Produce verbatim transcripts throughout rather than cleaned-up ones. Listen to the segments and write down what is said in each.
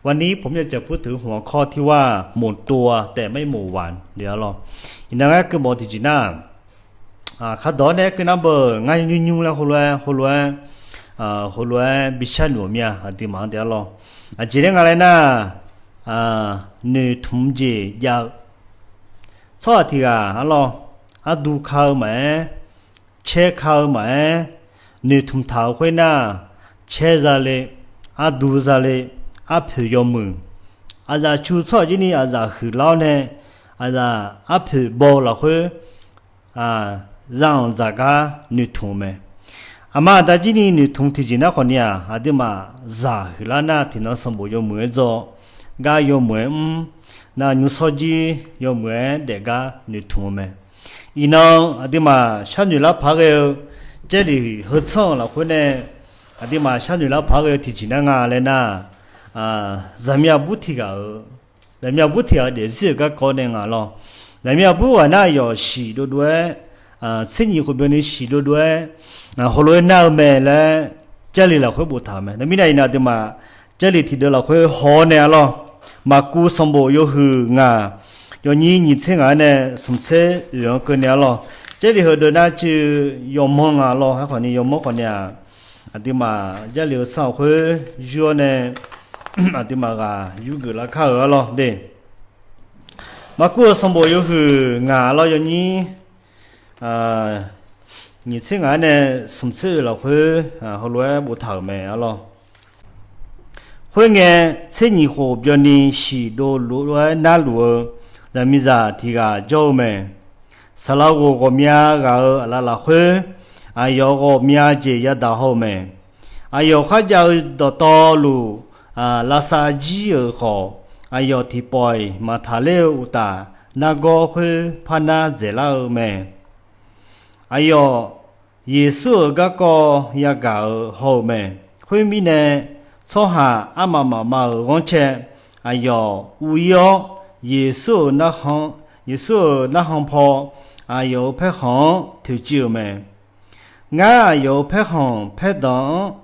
วันนี้ผมอยากจะพูดถึงหัวข้อที่ว่า หมดตัวแต่ไม่หมดหวัง de arlawr. Iqnan ngar keuvmawf tiqjeq nar, khardawq-awr nae aerkeuv nar beu ngar nymr nymr laer heulof-aer heulof-aer heulof-aer bi sharnoeq-euq mir-a aqduimaf-anr de arlawr. Aqjeq laer nga laer nar, noeqtmq jeq jav-eu tsawrhaq tiq ghaq arlawr, ardu ka-eu maqaer, caer ka-eu maqaer, noeqtmq taq-euq khoernar, caer zale, ardu zale, arpoeq yawmuiq, aqzaf cu tsawrhaq jir ni aqzaf huiqlar-awr nae, aqzaf arpoeq baw-eu lafkhoer, zaq-anr zaqgar noeqtmq-eu mae. Aqma aqda jir ni noeqtmq tiqjeq nar khawfni-aq, aqduimaf zaq huiqlar nar tiqnan sanqbof yawmuiq-aer dzaw, gar yawmuiq-aer mr, nar nymrshawr jir yawmuiq-aer daefgar noeqtmq-eu mae. Iqnan aqduimaf sharnoeq lar paq-aer ghae-eu Jarlif heu tsanr-euq lafkhoer nae, aqduimaf sharnoeq lar paq-aer ghae-eu tiqjeq nar nga laer nar, zaqmiq aqbur tiq ghaq-euq, zaqmiq aqbur tiq ghaq-euq daefzir-euq garkawv nae nga lawr. Zaqmiq aqbur ghaq nar aqyawf shiq dovdov-aer, tser nyiq khof byanni shiq dovdov-aer, heulof-aer nar-eu mae laer Jarlif lafkhoer boftaq-euq mae. Teumirnae iqnan aqduimaf Jarlif tiqdeuv lafkhoer haw-awr nae arlawr, Maqkuv sanqbof yawhuiq ngaq, yawnyir nyiq tser ngaq-anr nae smq tser oeq-anr keuvni arlawr. Jarlif heudeuv nar cuiv yawmanr nga lawr. Aerkhawfni yawmanr khawfni-aq, aqduimaf Jarlif-eu sanr lafkhoer yur-awr nae, aqduimaf ghaq yurgeuf lar kar-euq arlawr de. Maqkuv-euq sanqbof yawhuiq ngaq lawr yawnyir nyiq tser ngaq-anr nae smq tser oeq lafkhoer heulof-aer boftaq-euq mae arlawr. Khoerngae, tser nyiq khof byanni shiq dovluf lof-aer narluf-eu zaqmiqzaq tiq ghaq jawr-eu mae. Saqlaq ghof ghawqmya ghaq-euq aqlaf lafkhoer, aqyawf ghawqmya jeq yadaq haw-eu mae. Aqyawf kharjav-eu dawqtawvluf, lavsav jir-euq khawf, aqyawf tiqpawf-iq maqtaq ler-eu uqtaf, nargawr khoer parnar dzaeqlar-eu mae. Aqyawf Yeqsur-euq garkawv yagaq-euq haw-euq mae. Khoermirnae, tsawrhaq armaf mafma-euq ghanrcae aqyawf uv-ir-awr, Yeqsur-euq, Yeqsur-euq narkhan paw aqyawf-euq paerkhanq-anr toeqciv-euq mae. Ngar aqyawf-euq paerkhanq paerdanq-anr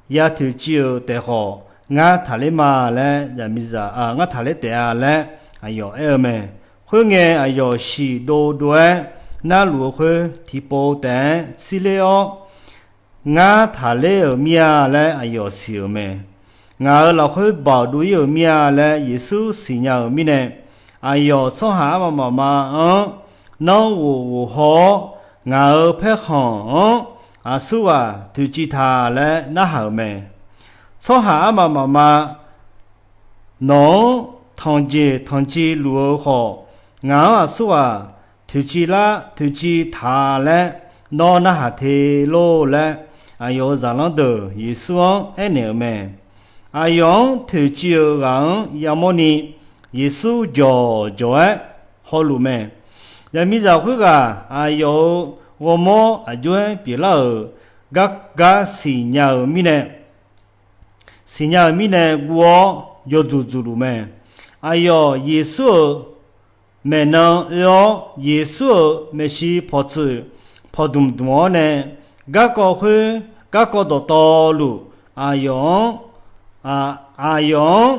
ya toeqciv-euq taef khawf, ngar taqler ma laer zaqmiqzaq, ngar taqler taef-a laer aqyawf aer-eu mae. Khoerngae, aqyawf shiq dovdov-aer narluf-eu khoer tiqpov taef-aer shirler-awr, Ngar taqler-euq mir-a laer aqyawf siq-euq mae. Ngaq-euq lafkhoer baoq dov-ir-euq mir-a laer Yeqsur siqnya-euq mirnae, aqyawf tsawrhaq armaf mafma-anr nanr ghof ghof haw-awr, ngaq-euq paerkhanq-anr aqsurghaq toeqciv ta laer narhaq-euq mae. Tsawrhaq armaf mafma nawq-anr tanqjeq tanqciv luf-eu khawf, ngaq-anr aqsurghaq toeqciv lar toeqciv ta laer nawr narhaq te lor laer, aqyawf-euq zaqlanr deuq Yeqsur-anr aernaeq-euq mae. Aqyawf-anr toeqciv-euq ghaq-anr yamawrni, Yeqsur jawq jawq-aer hawluf mae. Zaqmiqzaq khoerghaq aqyawf-euq ghawrmawr aqjox-aer pyeuflar-euq gar gar siqnya-euq mirnae, siqnya-euq mirnae guv-awr yawdzuq dzuq luf mae. Aqyawf Yeqsur-euq maeqnan oe-awr, Yeqsur-euq maeqshi pawqtsuif pawqdmq dmq-awr nae, garkawv khoer garkawv dawqtawvluf aqyawf-anr, aqyawf-anr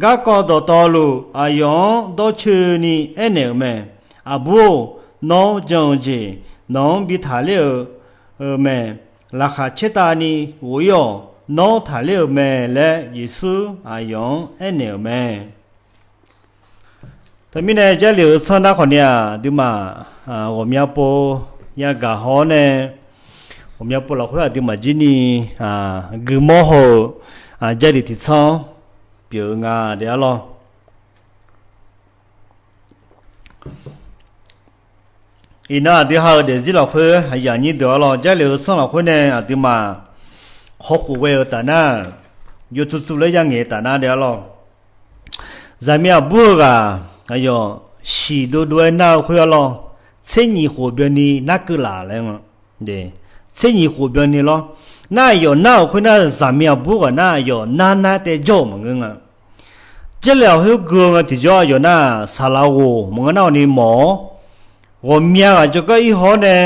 garkawv dawqtawvluf aqyawf-anr dawrcoeni aernaeq-euq mae. Aqbur-or, nawr jan-eu jeq nawq-anr bi taqler-eu mae. Laqkhaq caertavni ghof-ir-awq. Nawr taqler-euq mae laer Yeqsur aqyawf-anr aernaeq-euq mae. Teumirnae Jarlif-euq tsanr nar khawfni-aq, aqduimaf ghawqmya pov yagaq haw-awr nae, ghawqmya pov lafkhoer aqduimaf jir ni guimawr haw-eu Jarlif tiqtsanr pyeuf-eu nga de arlawr. Iqnan aqdui ha-euq daefzir lafkhoer aqyuif aqnyir deuq arlawr, Jarlif-euq tsanr lafkhoer nae aqduimaf hawkhof ghae-eu taf nar, yawtsov tsov laer yangaeq-eu taf nar de arlawr. Zaqmiq aqbur-eu ghaq aqyawf shiq dovdov-aer nar-eu khoer arlawr, tser nyiq khof byanni narkeuv laf laer nga. Tser nyiq khof byanni lawr. Nar aqyawf nar-euq khoer nar, zaqmiq aqbur ghaq nar aqyawf nar nar taev jawr-euq maqngeur nga. Jarlif lafkhoer gui-eu nga tiqjawr aqyawf nar, saqlaq ghoq maqngeur nar-awq ni mawf-awr, ghawqmya ghaq jawrgar ir haw-awr nae,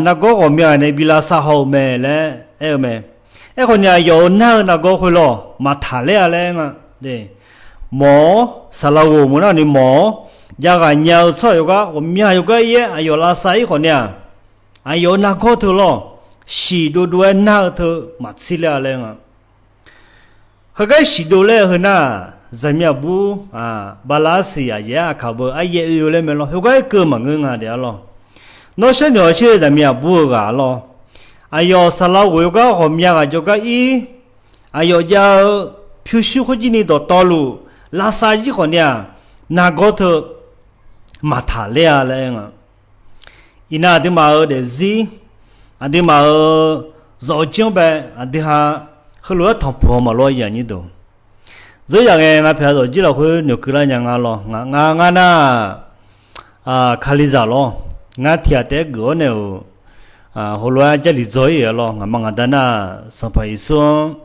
nargawr ghawqmya ghaq nae bi lavsav haw-eu mae laer aer-eu mae. Aerkhawf ni aqyawf-euq nar-eu nargawr khoerlof maqtaq ler-a laer nga. Mawq-awr, saqlaq ghoq meuq nar ni mawq-awr, jav ghaq nya-eu tsawrhaq yawgar ghawqmya yawgar ir-aer aqyawf lavsav ir khawf ni-aq, aqyawf-euq nargawr teu lawr, shiq dovdov-aer nar-eu teu maqtsir ler-a laer nga. Heugar shiq dov laer-eu heu nar, zaqmiq aqbur, bala arsiq aqyaer aqkaq beu aryaer oe-eu laer mae lawr. Heugar irkeuv maqngeur nga daef-a lawr. Nawr sharnoeq hawsher zaqmiq aqbur-eu ghaq lawr. Aqyawf saqlaq ghoq yawgar ghawqmya ghaq jawrgar ir, aqyawf jav-eu pyurshuir khoerjir ni dawqtawvluf lavsav jir khawf ni-aq, nargawr teu maqtaq ler-a laer nga. Iqnan aqduimaf-euq daefzir, aqduimaf-euq zawqjir-anr bae, aqdui ha heulof-aer tanqpuq haw maqlof-a aqnyir deuq. Dzeur yaq ngae ngar pyaeq zawqjir lafkhoer noeqkeuv lar nya nga lawr. Ngar ngar nar, Kalizaq lawr, ngar tiq ghaq taef-aer geuf-awr nae-euq, heulof-aer Jarlif dzaw ir-euq lawr. Ngaqma ngaqda nar, Sanqpaq Yeqsur-anr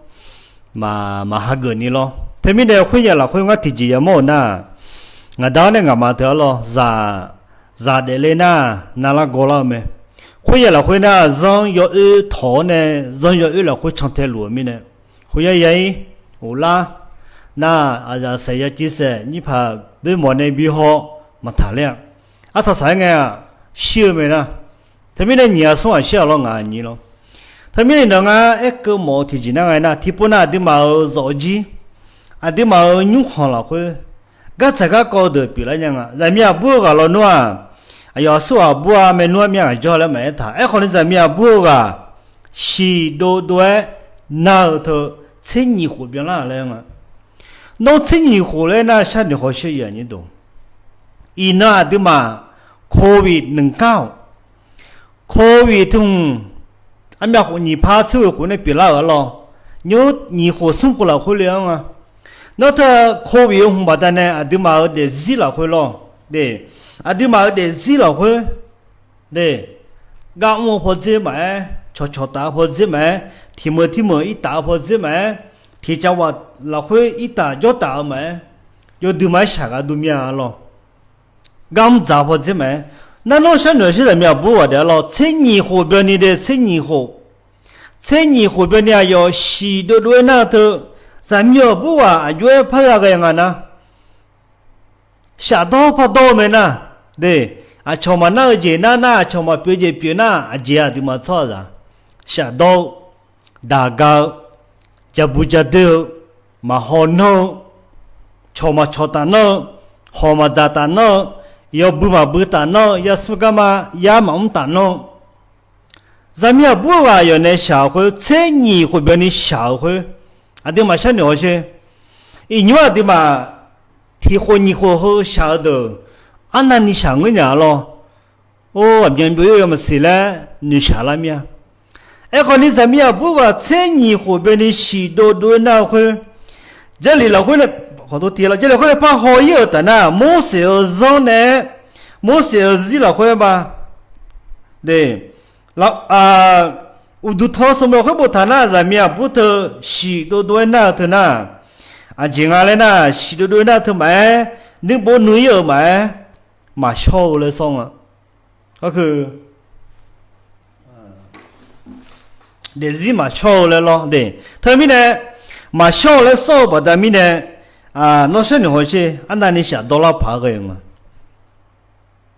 maq, maq hageuf ni lawr. Teumirnae khoernya lafkhoer ngar tiqjeq yamawr-euq nar, ngaqda-awr nae ngaqma teu-a lawr, zaq, zaq daefle nar, navlar gawrlar-eu mae. Khoernya lafkhoer nar, zanr yawoer tawq-awr nae, zanr yawoer lafkhoer cantae luf-eu mirnae, khoeryar yair, ghoflar nar, aqzaf saef ya civ saef nyir paq boermawf nae bi haw, maqtaq ler-a. Arsaq saq-aer ngae-aq, shir-eu mae nar. Teumirnae nyiq ghaq smr ghaq shir-aq lawr ngaq nyir lawr. Teumirnae iqnan ngar aerkeuv mawf-eu tiqjeq nar ngae nar, tiqpov nar aqduimaf-euq zawqjir, aqduimaf-euq nymrkhanq lafkhoer, gardzaq garkawv deuq pyeuflar nya nga. Zaqmiq aqbur-eu ghaq lawnmr-aq, aqyawf aqsur ghaq bur-a, maernmr-anr myav ghaq jawr laer maqaer taq. Aerkhawf ni zaqmiq aqbur-eu ghaq shiq dovdov-aer nar-eu teu tser nyiq khof byanlar laer nga. Nawr tser nyiq khof laer nar sharnoeq hawsher-eu aqnyir deuq. Iqnan aqduimaf โควิด nymq gar-awq. โควิด teu hmq armyav khof nyiq par tser ghoe khof nae pyeuflar-euq-a lawr. Nymr nyiq khof smr khof lafkhoer le-anr nga. Nawr teu โควิด eu hmq baqdanae aqduimaf-euq daefzir lafkhoer lawr. Aqduimaf-euq daefzir lafkhoer, gar mr-eu pawdzer maqaer, cawqcawq taf-eu pawdzer maqaer, tiq meuq tiq meuq irtaf-eu pawdzer maqaer, tiq cawaq lafkhoer irtaf jawrtaf-eu maqaer, yawdui maqaer shaq ghaq dov mya-a lawr. Gar mr dzaq-eu pawdzer maqaer, nar nawr sharnoeq shir zaqmiq aqbur ghaq daef-a lawr. Tser nyiq khof byanni de, tser nyiq khof, tser nyiq khof byanni aqyawf shiq dovdov-aer nar-eu teu, zaqmiq aqbur ghaq aqjox-aer par ya ghae nga nar, shafdawr pardawr-eu mae nar, de, aqcawq maqnar-eu jeq nar nar, aqcawq maqpyeuf jeq pyeuf nar, aqjeq aqduimaf tsawrhaqzaq shafdawr-eu, daqga-eu, jabu jadoer-eu, maqhaw nanr-eu, cawq maqcawq taf nanr-eu, hawq maqdzaq taf nanr-eu, yawbui maqbui taf nanr-eu, yasmr garma yar maqmr taf nanr-eu, zaqmiq aqbur ghaq yawf nae shaq-euq khoer, tser nyiq khof byanni shaq-euq khoer, aqduimaf sharnoeq hawsher. Iqnymr aqduimaf tiq khof nyiq khof heu shaq-eu deuq, arnavni shaq ngeur nya-a lawr. Or, aqmyan byov-ir-eu yawmaqsiq laer noeqshaq lar mir-a. Aerkhawf ni zaqmiq aqbur ghaq tser nyiq khof byanni shiq dovdov-aer nar-eu khoer, Jarlif lafkhoer nae, Jarlif lafkhoer nae par haw-ir-euq taf nar, Morseq-euq zanr nae, Morseq-euq zir lafkhoer ma. De, uqduq tanq smq-eu khoer boftaq nar, zaqmiq aqbur teu shiq dovdov-aer nar-eu teu nar, aqjeq nga laer nar, shiq dovdov-aer nar-eu teu maqaer, nuirbof nuir-ir-euq maqaer, maqshawr-eu laer sawr nga. Daefzir maqshawr-eu laer lawr de. Teumirnae, maqshawr-eu laer sawr-eu baqda mirnae, nawr sharnoeq hawsher, arnavni shafdawr lar paq-aer ghae-eu nga.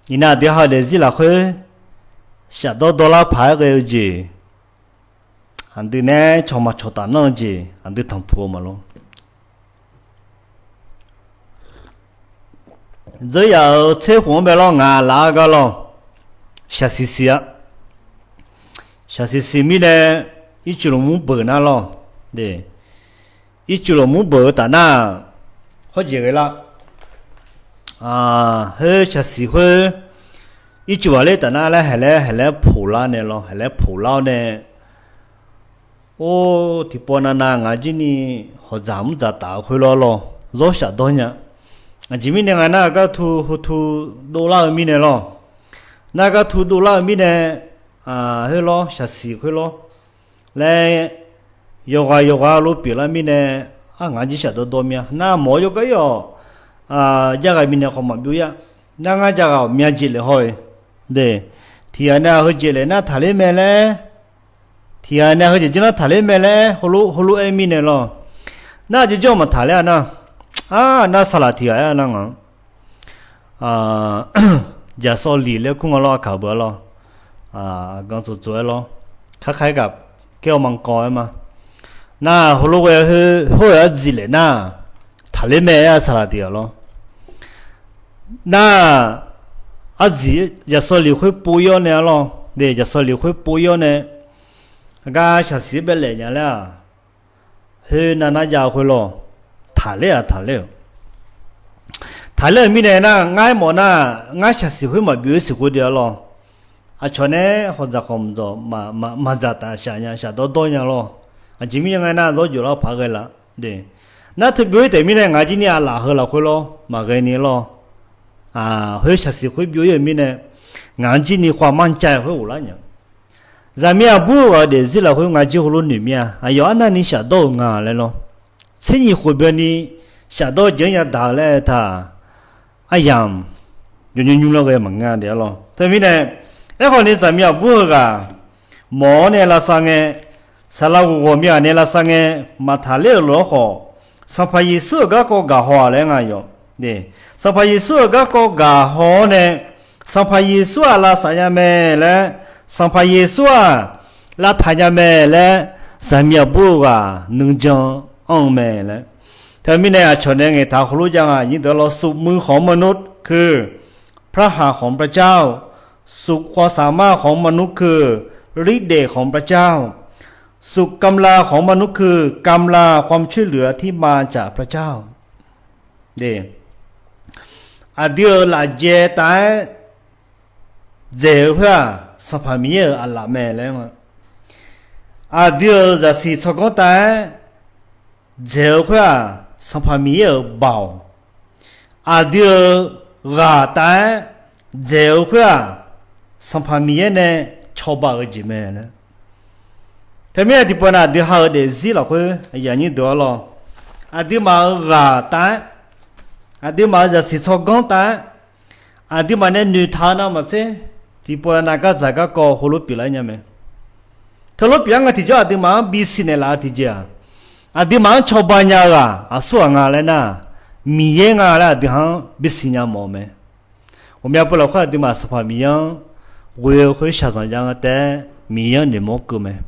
Iqnan aqdui ha-eu daefzir lafkhoer shafdawr dawrlar paq-aer ghae-eu jeq, aqdui nae cawq maqcawq taf nanr-eu jeq aqdui tanqpuq-eu maqlor. Dzeur yaf-euq tser khof-anr bae lawr, ngaq laf-aer gar lawr. Shaqsiq siq-a. Shaqsiq siq mirnae, ircuf lmqmr beuq nar lawr. Ircuf lmqmr beuq-eu taf nar, hawrjeq ghae lar. Khoer shaqsiq khoer, ircuf ghaqler taf nar laer haeq laer haeq laer poq lar nae lawr, haeq laer poq lar-awr nae, or, tiqpawf navnav ngaq jir ni hawq dzaq mr dzaq taf-eu khoer lawr lawr, zawr shafdawr nya. Aqjeq mirnae nga nar, gar tu heu tu dovlar-eu mirnae lawr. Nar gar tu dovlar-eu mirnae, khoer lawr, shaqsiq khoer lawr laer, yawqghaq yawqghaq lof pyeuflar mirnae, ar ngaq jir shafdawr dawr mya. Nar mawq-awr yawgar ir-awq, jav ghaq mirnae khawf maqbyov-ir-a. Nar ngar jav ghaq-awq myav jeq laef haw-eu. De, tiq ghaq nae heujeq laef nar taqler mae laer Tiqghaq nae heujeq janr nar taqler mae laer heulof-aer mirnae lawr. Nar aqjeq janr-eu maqtaq ler-a nar, nar saqlaq tiqghaq aer-a nar ngaq, jaqsawv liq laer kur nga lawr, aqkaq beu-a lawr, aqgan tsov tsov-aer lawr, kharkar-aer gaq kaer-awr ma kawv-aer ma. Nar heulof ghae hawr-eu ardziq laef nar, taqler mae aer-a saqlaq tiqghaq lawr. Nar ardziq jaqsawv liq khoer pov-ir-awr nae-a lawr, jaqsawv liq khoer pov-ir-awr nae, aqgar shaqsiq-aer bae laef nya laer-aq, khoer nav nar jav-eu khoer lawr, taqler-aq taqler-euq. Taqler-euq mirnae nar, ngar aermawf nar, ngar shaqsiq khoer maqbyov-ir siq khoer de-a lawr. Aqcawq nae hawdzaq khawqmq dzawq maqdzaq taf shaq nya, shafdawr dawr nya lawr. Aqjeq mirnae nga nar, zawr jov lar paq ghae laf de. Nar teubyov-ir taef mirnae ngaq jir ni aqlaf heu lafkhoer lawr maqghae ni lawr. Khoer shaqsiq khoer byov-ir-euq mirnae, ngaq jir ni khawf manr cav-eu khoer ghoflar nya. Zaqmiq aqbur-eu ghaq-euq daefzir lafkhoer ngaq jir heulof noeq mir-a, aqyawf arnavni shafdawr-euq nga laer lawr. Tser nyiq khof byanni shafdawr jeq-anr yadaq-eu laer aertaq, aryamq, yawqnymr nymr lar ghae maqngeur de-a lawr. Teumirnae, aerkhawf ni zaqmiq aqbur-eu ghaq mawq-awr nae lavsav ngae, saqlaq ghawqghawq miqghaq nae lavsav ngae, maqtaq ler-euq lof-aer khawf, Sanqpaq Yeqsur-euq garkawv gaqhaw-aq laer nga yawq. Sanqpaq Yeqsur-euq garkawv gaqhaw-awr nae, Sanqpaq Yeqsur-aq lavsaf nya mae laer, Sanqpaq Yeqsur-aq lavtaq nya mae laer, zaqmiq aqbur-eu ghaq nuijan anr-eu mae laer. Teumirnae aqcawq nae ngaeqtaq heulof jav nga nyir deuq-a lawr, สุขมือของมนุษย์คือพระหัตถ์ของพระเจ้า สุขความสามารถของมนุษย์คือฤทธิ์เดชของพระเจ้า สุขกำลาของมนุษย์คือกำลาความช่วยเหลือที่มาจากพระเจ้า Aqdui-euq lafjaev taef-aer dzaeq-eu khoer-aq, Sanqpaq Miqyaer-euq aqlaf mae laer nga. Aqdui-euq zaqsiq tsawrganr taef-aer dzaeq-eu khoer-aq, Sanqpaq Miqyaer-euq baoq. Aqdui-euq ghaq taef-aer dzaeq-eu khoer-aq, Sanqpaq Miqyaer nae cawba-eu jeq mae laer. Teumirnae tiqpov nar aqdui ha-eu daefzir lafkhoer aqyuif aqnyir deuq-a lawr, aqduimaf-euq ghaq taef-aer, aqduimaf-euq zaqsiq tsawrganr taef-aer, aqduimaf nae noeqtaq-eu navmaqtser, tiqpov nav gardzaq garkawv heulof pyeuflar nya mae. Teulof pyeuflar ngae tiqjawr aqduimaf-anr bisiq naeqlaf-eu tiqjeq-aq, aqduimaf-anr cawba nya-eu ghaq aqsur ghaq nga laer nar, Miqyaer nga laer aqdui ha-anr bisiq nya mawf-eu mae. Ghawqmya pov lafkhoer aqduimaf Sanqpaq Miqyaer-anr ghoe-eu khoer shaqzanq jav nga taef-aer Miqyaer-anr noeqmawr keuv mae.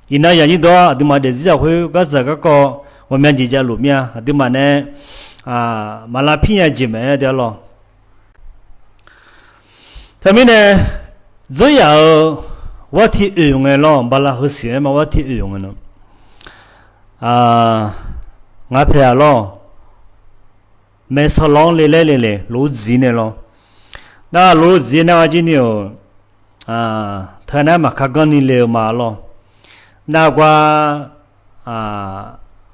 Iqnan yaqnyir dawr aqduimaf daefzir lafkhoer gardzaq garkawv ghawqmya jeq javluf mir-a, aqduimaf nae maqlavpir nya jeq mae-aer de-a lawr. Teumirnae, dzeur yaf-euq gharti oeq ngae lawr, bala heusiq-aer ma gharti oeq ngae na, ngaq paeq-aq lawr, maeqsawq lawq-anr le laer le le lof-aer dziq nae lawr. Nar lof-aer dziq nar-a jir ni-euq, teunae maqka ganr ni le-eu ma lawr. Nar gar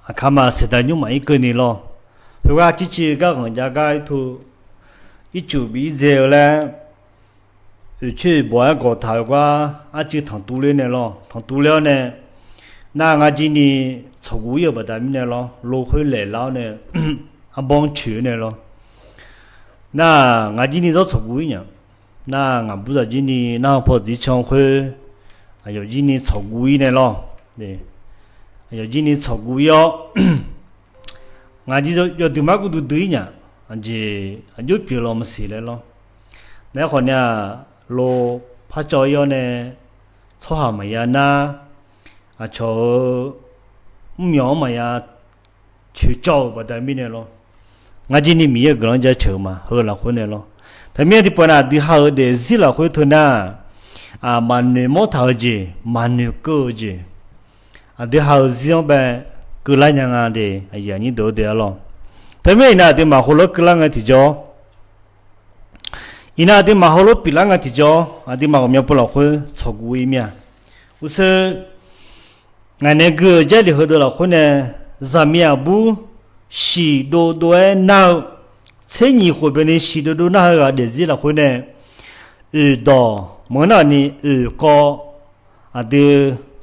aqkaqma saeqdaq nymr maqir keuvni lawr. Khoergar circiv gar ghanqjav gar ircuf bi irdzae-eu laer, oeqcoer oeqbawq-aer gawqtaq-eu gar arcuiv tanqtuv ler nae lawr. Tanqtuv ler-awr nae, nar ngar jir ni tsawqguv ir-euq baqda mirnae lawr, lo khoer laeqlar-awr nae, arbawr-anr coeq-aer nae lawr. Nar ngaq jir ni zawr tsawqguv ir nya. Nar ngaqbur zaq jir ni nar paw dziq can khoer, aqyawf jir ni tsawqguv ir nae lawr. Aqyawf jir ni tsawqguv ir-awr, ngaq jir yawduq mar guv duidui ir nya. Aqjeq aqjox pyeuf law maqsiq laer lawr. Naeq-aer khawf ni-aq, lo par cawv ir-awr nae, tsawrhaq maqya nar, aqcawq-euq mrmyawq-anr maqya coeqcawv-euq baqda mirnae lawr. Ngar jir ni Miqyaer-euq guiqlanq-anr jaceuq-eu ma heu lafkhoer nae lawr. Teumirnae tiqpawf nar aqdui ha-euq daefzir lafkhoer teunar, maqnoeq mawr taq-eu jeq, maqnoeq keuv-eu jeq, aqdui ha-euq zir-anr bae keuvlar nya nga de, aqyuif aqnyir deuq-eu de-a lawr. Teumirnae iqnan aqduimaf heulof-aer keuvlar ngae tiqjawr, iqnan aqduimaf heulof pyeuflar ngae tiqjawr, aqduimaf ghawqmya pov lafkhoer tsawqguv ir mir-a. Uqshoe, ngaq nae gui-euq Jarlif heudeuq lafkhoer nae, zaqmiq aqbur shiq dovdov-aer nar-eu, tser nyiq khof byanni shiq dovdov nar-eu ghaq daefzir lafkhoer nae, oeqdawq maqngeur nar ni oeqkawv aqdui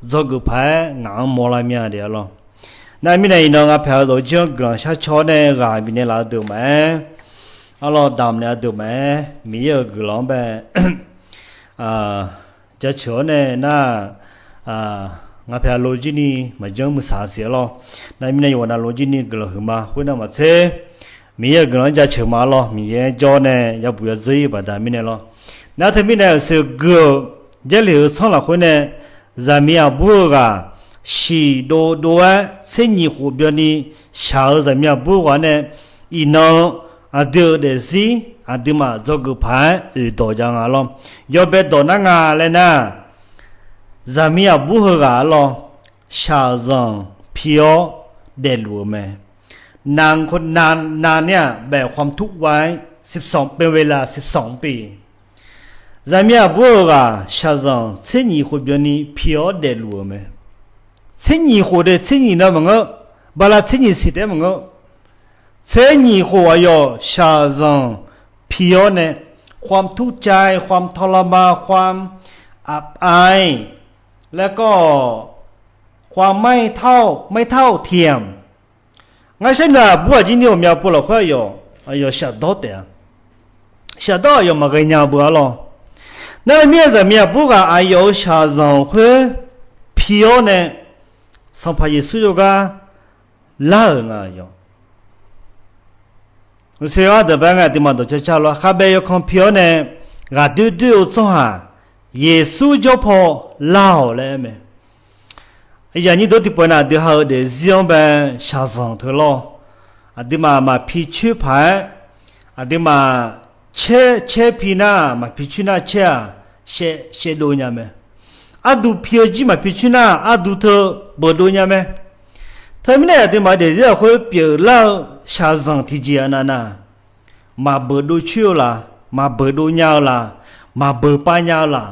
dzawgeuf paq-aer ngaq-anr mawrlar mir-a de-a lawr. Nar mirnae iqnan nga paeq-eu dawq jir-anr guiqlanq shar caw-awr nae ghaq bifnaeq laf-eu deuq maqaer, arlawr damq naeq-eu deuq maqaer, Miqyaer-euq guiqlanq-anr bae jaceuq-awr nae nar, Ngaq pyaeq aqlo jir ni maqjanr muiqsaq siq-aer lawr. Nar mirnae yawqghaq navluf jir ni guiqlanq huiqma khoernar maqtser, Miqyaer-euq guiqlanq-anr jaceuq ma-aer lawr. Miqyaer jawr nae yabuq yadzeur-ir baqda mirnae lawr. Nar teumirnae aqsur gui-euq Jarlif-eu tsanr lafkhoer nae, zaqmiq aqbur-eu ghaq shiq dovdov-aer tser nyiq khof byanni shaq-eu zaqmiq aqbur ghaq nae, iqnan aqdui-euq daefzir aqduimaf dzawgeuf paq-aer oeq dawq jav nga lawr. Yawbae dawq nar nga laer nar, zaqmiq aqbur heughaq-a lawr, shaqzanq pi-awr daefluf-eu mae. นางคนนั้น นางเนี่ย แบกความทุกข์ไว้ สิบสอง เป็นเวลา สิบสอง ปี Zaqmiq aqbur-eu ghaq shaqzanq tser nyiq khof byanni pi-awr daefluf-euq mae. Tser nyiq khof dae tser nyiq nan maqngeur, bala tser nyiq siq taef-aer maqngeur. Tser nyiq khof aqyawf shaqzanq pi-awr nae, ความทุกข์ใจ ความทรมาน ความอับอาย แล้วก็ ความไม่เท่า ไม่เท่าเทียม Ngar shaer nar aqbur aqjir ni ghawqmya pov lafkhoer aqyawf, aqyawf shafdawr taef-a. Shafdawr aqyawf maqghae nya beu-a lawr. Nar-eu mir-aer zaqmiq aqbur ghaq aqyawf-euq shaqzanq khoer pi-awr nae, Sanqpaq Yeqsur jawrgar lar-euq nga aqyawf. Uqshoe-anr deuq bae ngae aqduimaf dawqcar car lawr, khavbae yawkan pi-awr nae ghaqdoer doer-eu tsawrhaq Yeqsur jawr paw lar-awq laer aer mae. Aqyuif aqnyir deuq tiqpawf nar aqdui ha-eu daefzir-anr bae shaqzanq teu lawr. Aqduimaf maqpi coer paq-aer, aqduimaf caer caer pi nar maqpi coer nar caer-aq, shaevdov nya mae. Arduq pi-eu jir maqpi coer nar arduq teu beuqdov nya mae. Teumirnae aqduimaf daefzir lafkhoer pyeuflar-eu shaqzanq tiqjeq-a nav nar, maqbeuqdov coer-eu laf, maqbeuqdov nya-eu laf, maqbeuq pav nya-eu laf.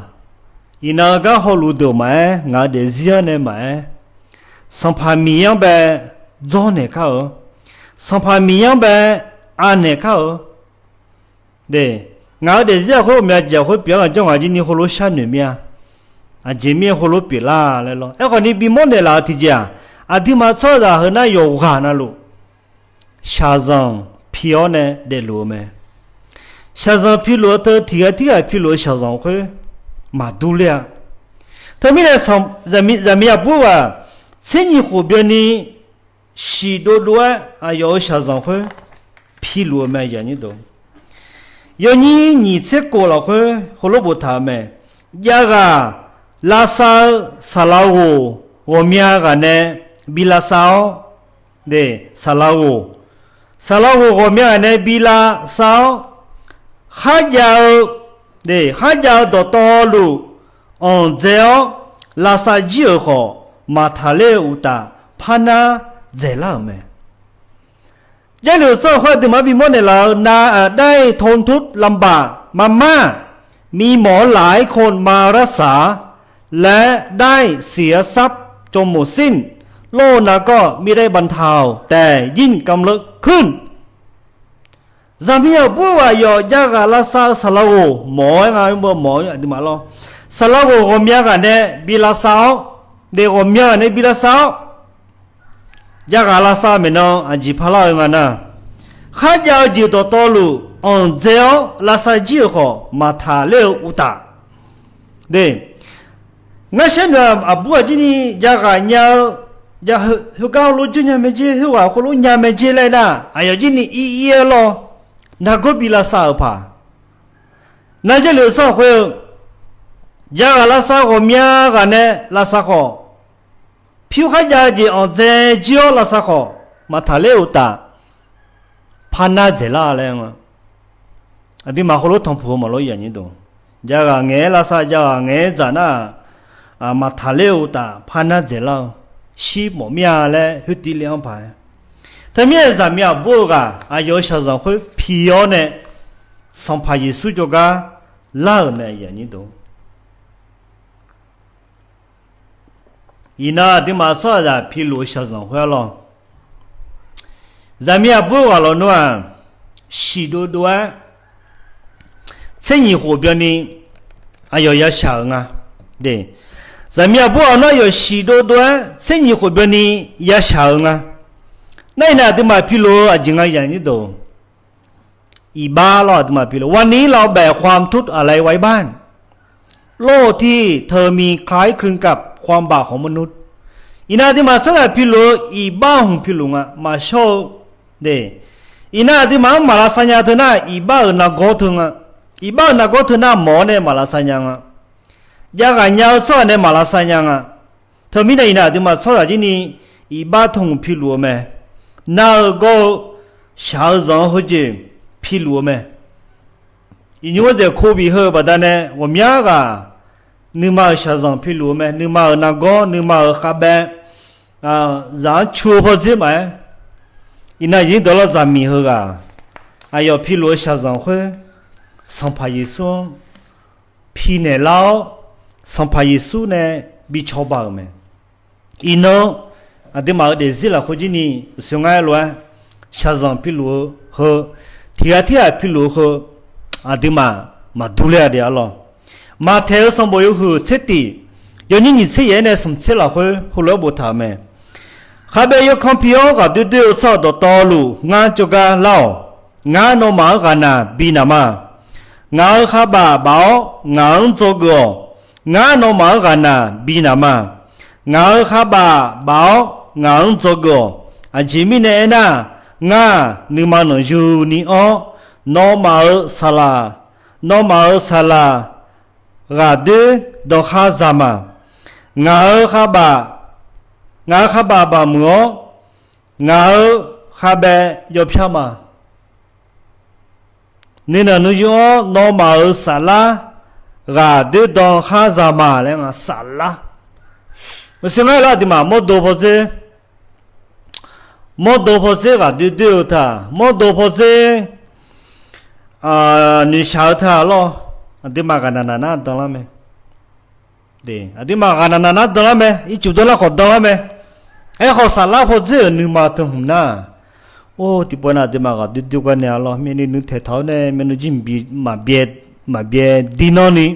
Iqnan-eu gar hawluf deuq maqaer, ngaq-euq daefzir-anr nae maqaer, Sanqpaq Miqyaer-anr bae dzawrnaeq kar-eu, Sanqpaq Miqyaer-anr bae anaeq kar-eu. Ngaq-euq daefzir lafkhoer ghawqmya jeq lafkhoer pyeuf-anr ngaq jawr ngaq jir ni heulof sharnoeq mir-a. Aqjeq mir-aer heulof pyeuflar laer lawr. Aerkhawf ni bimawr naeqlaf-eu tiqjeq-aq, aqduimaf tsawrhaqzaq heunar yawqghaq navluf shaqzanq pi-awr nae daefluf-eu mae. Shaqzanq piluf-eu teu tiqghaq tirghaq piluf-eu shaqzanq khoer maqdur ler-a. Teumirnae zaqmiq aqbur ghaq tser nyiq khof byanni shiq dovdov-aer aqyawf-euq shaqzanq khoer piluf-eu mae. Yawnyir nyiq tser kof lafkhoer heulof boftaq-euq mae. Javghaq lavsav-eu saqlaq ghoq ghawqmya ghaq nae bi lavsav-awr, saqlaq ghoq, saqlaq ghoq ghawqmya ghaq nae bi lavsav-awr, kharjav-eu, kharjav-eu dawqtawvluf anqdzae-awr lavsav jir-euq khawf, maqtaq ler-eu uqtaf parnar dzaeqlar-euq mae. Jarlif-euq tsanr khoer aqduimaf-anr bimawr naeqlaf-eu nav-aq, ได้ทนทุกข์ลำบาก มามาก มีหมอหลายคนมารักษา และได้เสียทรัพย์จนหมดสิ้น โรคนั้นก็มิได้บรรเทา แต่ยิ่งกำเริบขึ้น Zaqmiq aqbur ghaq yawf javghaq lavsav-eu saqlaq ghoq mawf-aer nga, mawf-eu aqduimaf lawr. Saqlaq ghoq ghawqmya ghaq nae bi lavsav-awr, ghawqmya ghaq nae bi lavsav-awr, javghaq lavsav maeqnan aqjeq parlar-eu nga nar, kharjav-eu jeq dawqtawvluf anqdzae-awr lavsav jir-euq khawf maqtaq ler-eu uqtaf, ngar shaer noeq aqbur aqjir ni javghaq nya-eu, heugar heulof jir nya mae jer, heughaq heulof nya mae jer laer nar, aqyawf jir ni ir ir-aer lawr, nargawr bi lavsav-euq paq. Nar Jarlif-euq tsanr khoer-eu javghaq lavsav ghawqmya ghaq nae lavsav khawf, pyur kharjav-eu jeq anqdzae jir-awr lavsav khawf, maqtaq ler-eu uqtaf, parnar dzaeqlar laer nga. Aqduimaf heulof tanqpuq-eu maqlor yaf nyir deuq, javghaq ngaeq-aer lavsav javghaq ngaeq-aer dzaq nar, maqtaq ler-eu uqtaf parnar dzaeqlar-eu, shir mawf mir-a laer khoertiv le-anr paq-aer. Teumirnae zaqmiq aqbur-eu ghaq aqyawf-euq shaqzanq khoer pi-awr nae Sanqpaq Yeqsur jawrgar lar-euq mae. Iqnan aqduimaf tsawrhaqzaq piluf-eu shaqzanq khoer-a lawr. Zaqmiq aqbur ghaq lawnmr-aq, shiq dovdov-aer tser nyiq khof byanni aqyawf yashaq-euq nga. Zaqmiq aqbur ghaq nar yawf shiq dovdov-aer tser nyiq khof byanni yashaq-euq nga. Nar iqnan aqduimaf piluf-eu aqjeq nga yaf nyir deuq, iqbax lawr aqduimaf piluf วันนี้เราแบกความทุกข์อะไรไว้บ้าง โรคที่เธอมีคล้ายคลึงกับ ความบาปของมนุษย์ Iqnan aqduimaf tsawrhaq piluf-eu iqbax hmq piluf nga, maqshawr-eu. Iqnan aqduimaf-anr maq lavsav nya teu nar, iqbax-euq nargawr teu nga. Iqbax-euq nargawr teu nar mawq-awr nae maq lavsav nya nga. Javghaq nya-eu tsawrhaq nae maq lavsav nya nga. Teumirnae iqnan aqduimaf tsawrhaq jir ni iqbax tmq piluf-eu mae. Nar-eu gawr-eu shaq-eu zanq-eu heujeq piluf-eu mae. Iqnymr-anr dzaeq ko bif heu-eu baqdanae ghawqmya ghaq nuima-euq shaqzanq piluf-eu mae. Nuima-euq nargawr, nuima-euq khavbaev, zaq-anr cu-eu pawdzer maqaer, iqnan aqnyir dawqlar zaqmiq heughaq aqyawf piluf-eu shaqzanq khoer Sanqpaq Yeqsur-anr pi naeqlar-awr, Sanqpaq Yeqsur nae bi cawba-euq mae. Iqnan aqduimaf-euq daefzir lafkhoer jir ni uqshoe ngar-aer lof-aer shaqzanq piluf-eu heu, tiq ghaq tirghaq piluf-eu heu, aqduimaf maqdur ler-a de arlawr. Maqtaeq-eu sanqbof yawhuiq tser tif, yawnyir nyiq tser yaef-aer nae smq tser lafkhoer heulof-aer boftaq-euq mae. Khavbaev yawkanr pi-awr ghaqdoer doer-eu tsawrhaq dawqtawvluf ngar jawrgar lar-awq. Ngar nawmaf-anr ghaqnaq bi naq ma. Ngaq-euq khavbaf baf-awr ngaq-anr dzawgeuf-awq. Ngar nawmaf-anr ghaqnaq bi naq ma. Ngaq-euq khavbaf baf-awr ngaq-anr dzawgeuf-awq. Aqjeq mirnae aernar, ngar nuima nanqyuni anr, nawmaf-euq saqlaq, nawmaf-euq saqlaq ghaqdoer dankhar za ma. Ngaq-euq khavbaf, ngaq-euq khavbaf baqmuiq-awr, ngaq-euq khavbaev yawpyar ma. Nuinanq nuiyu-anr nawmaf-euq saflar ghaqdoer dankhar za ma laer nga saflar. Maqsiq ngar lar aqduimaf mawrdo pawdzer, mawrdo pawdzer ghaqdoer doer-eu taq, mawrdo pawdzer noeqshaq-eu taq lawr, aqduimaf ghaqnaq naq nar danlar mae. Aqduimaf ghaqnaq naq nar danlar mae, ircuf danlar khawf danlar mae. Aerkhawf saflar pawdzer-euq nuima teu hmq nar, or tiqpov nav aqduimaf ghaqdoer doer gar nae arlawr, myavnuiv nuiv taeqtaq-awr nae myavnuiv jir maqbyae, maqbyae dir nanr ni,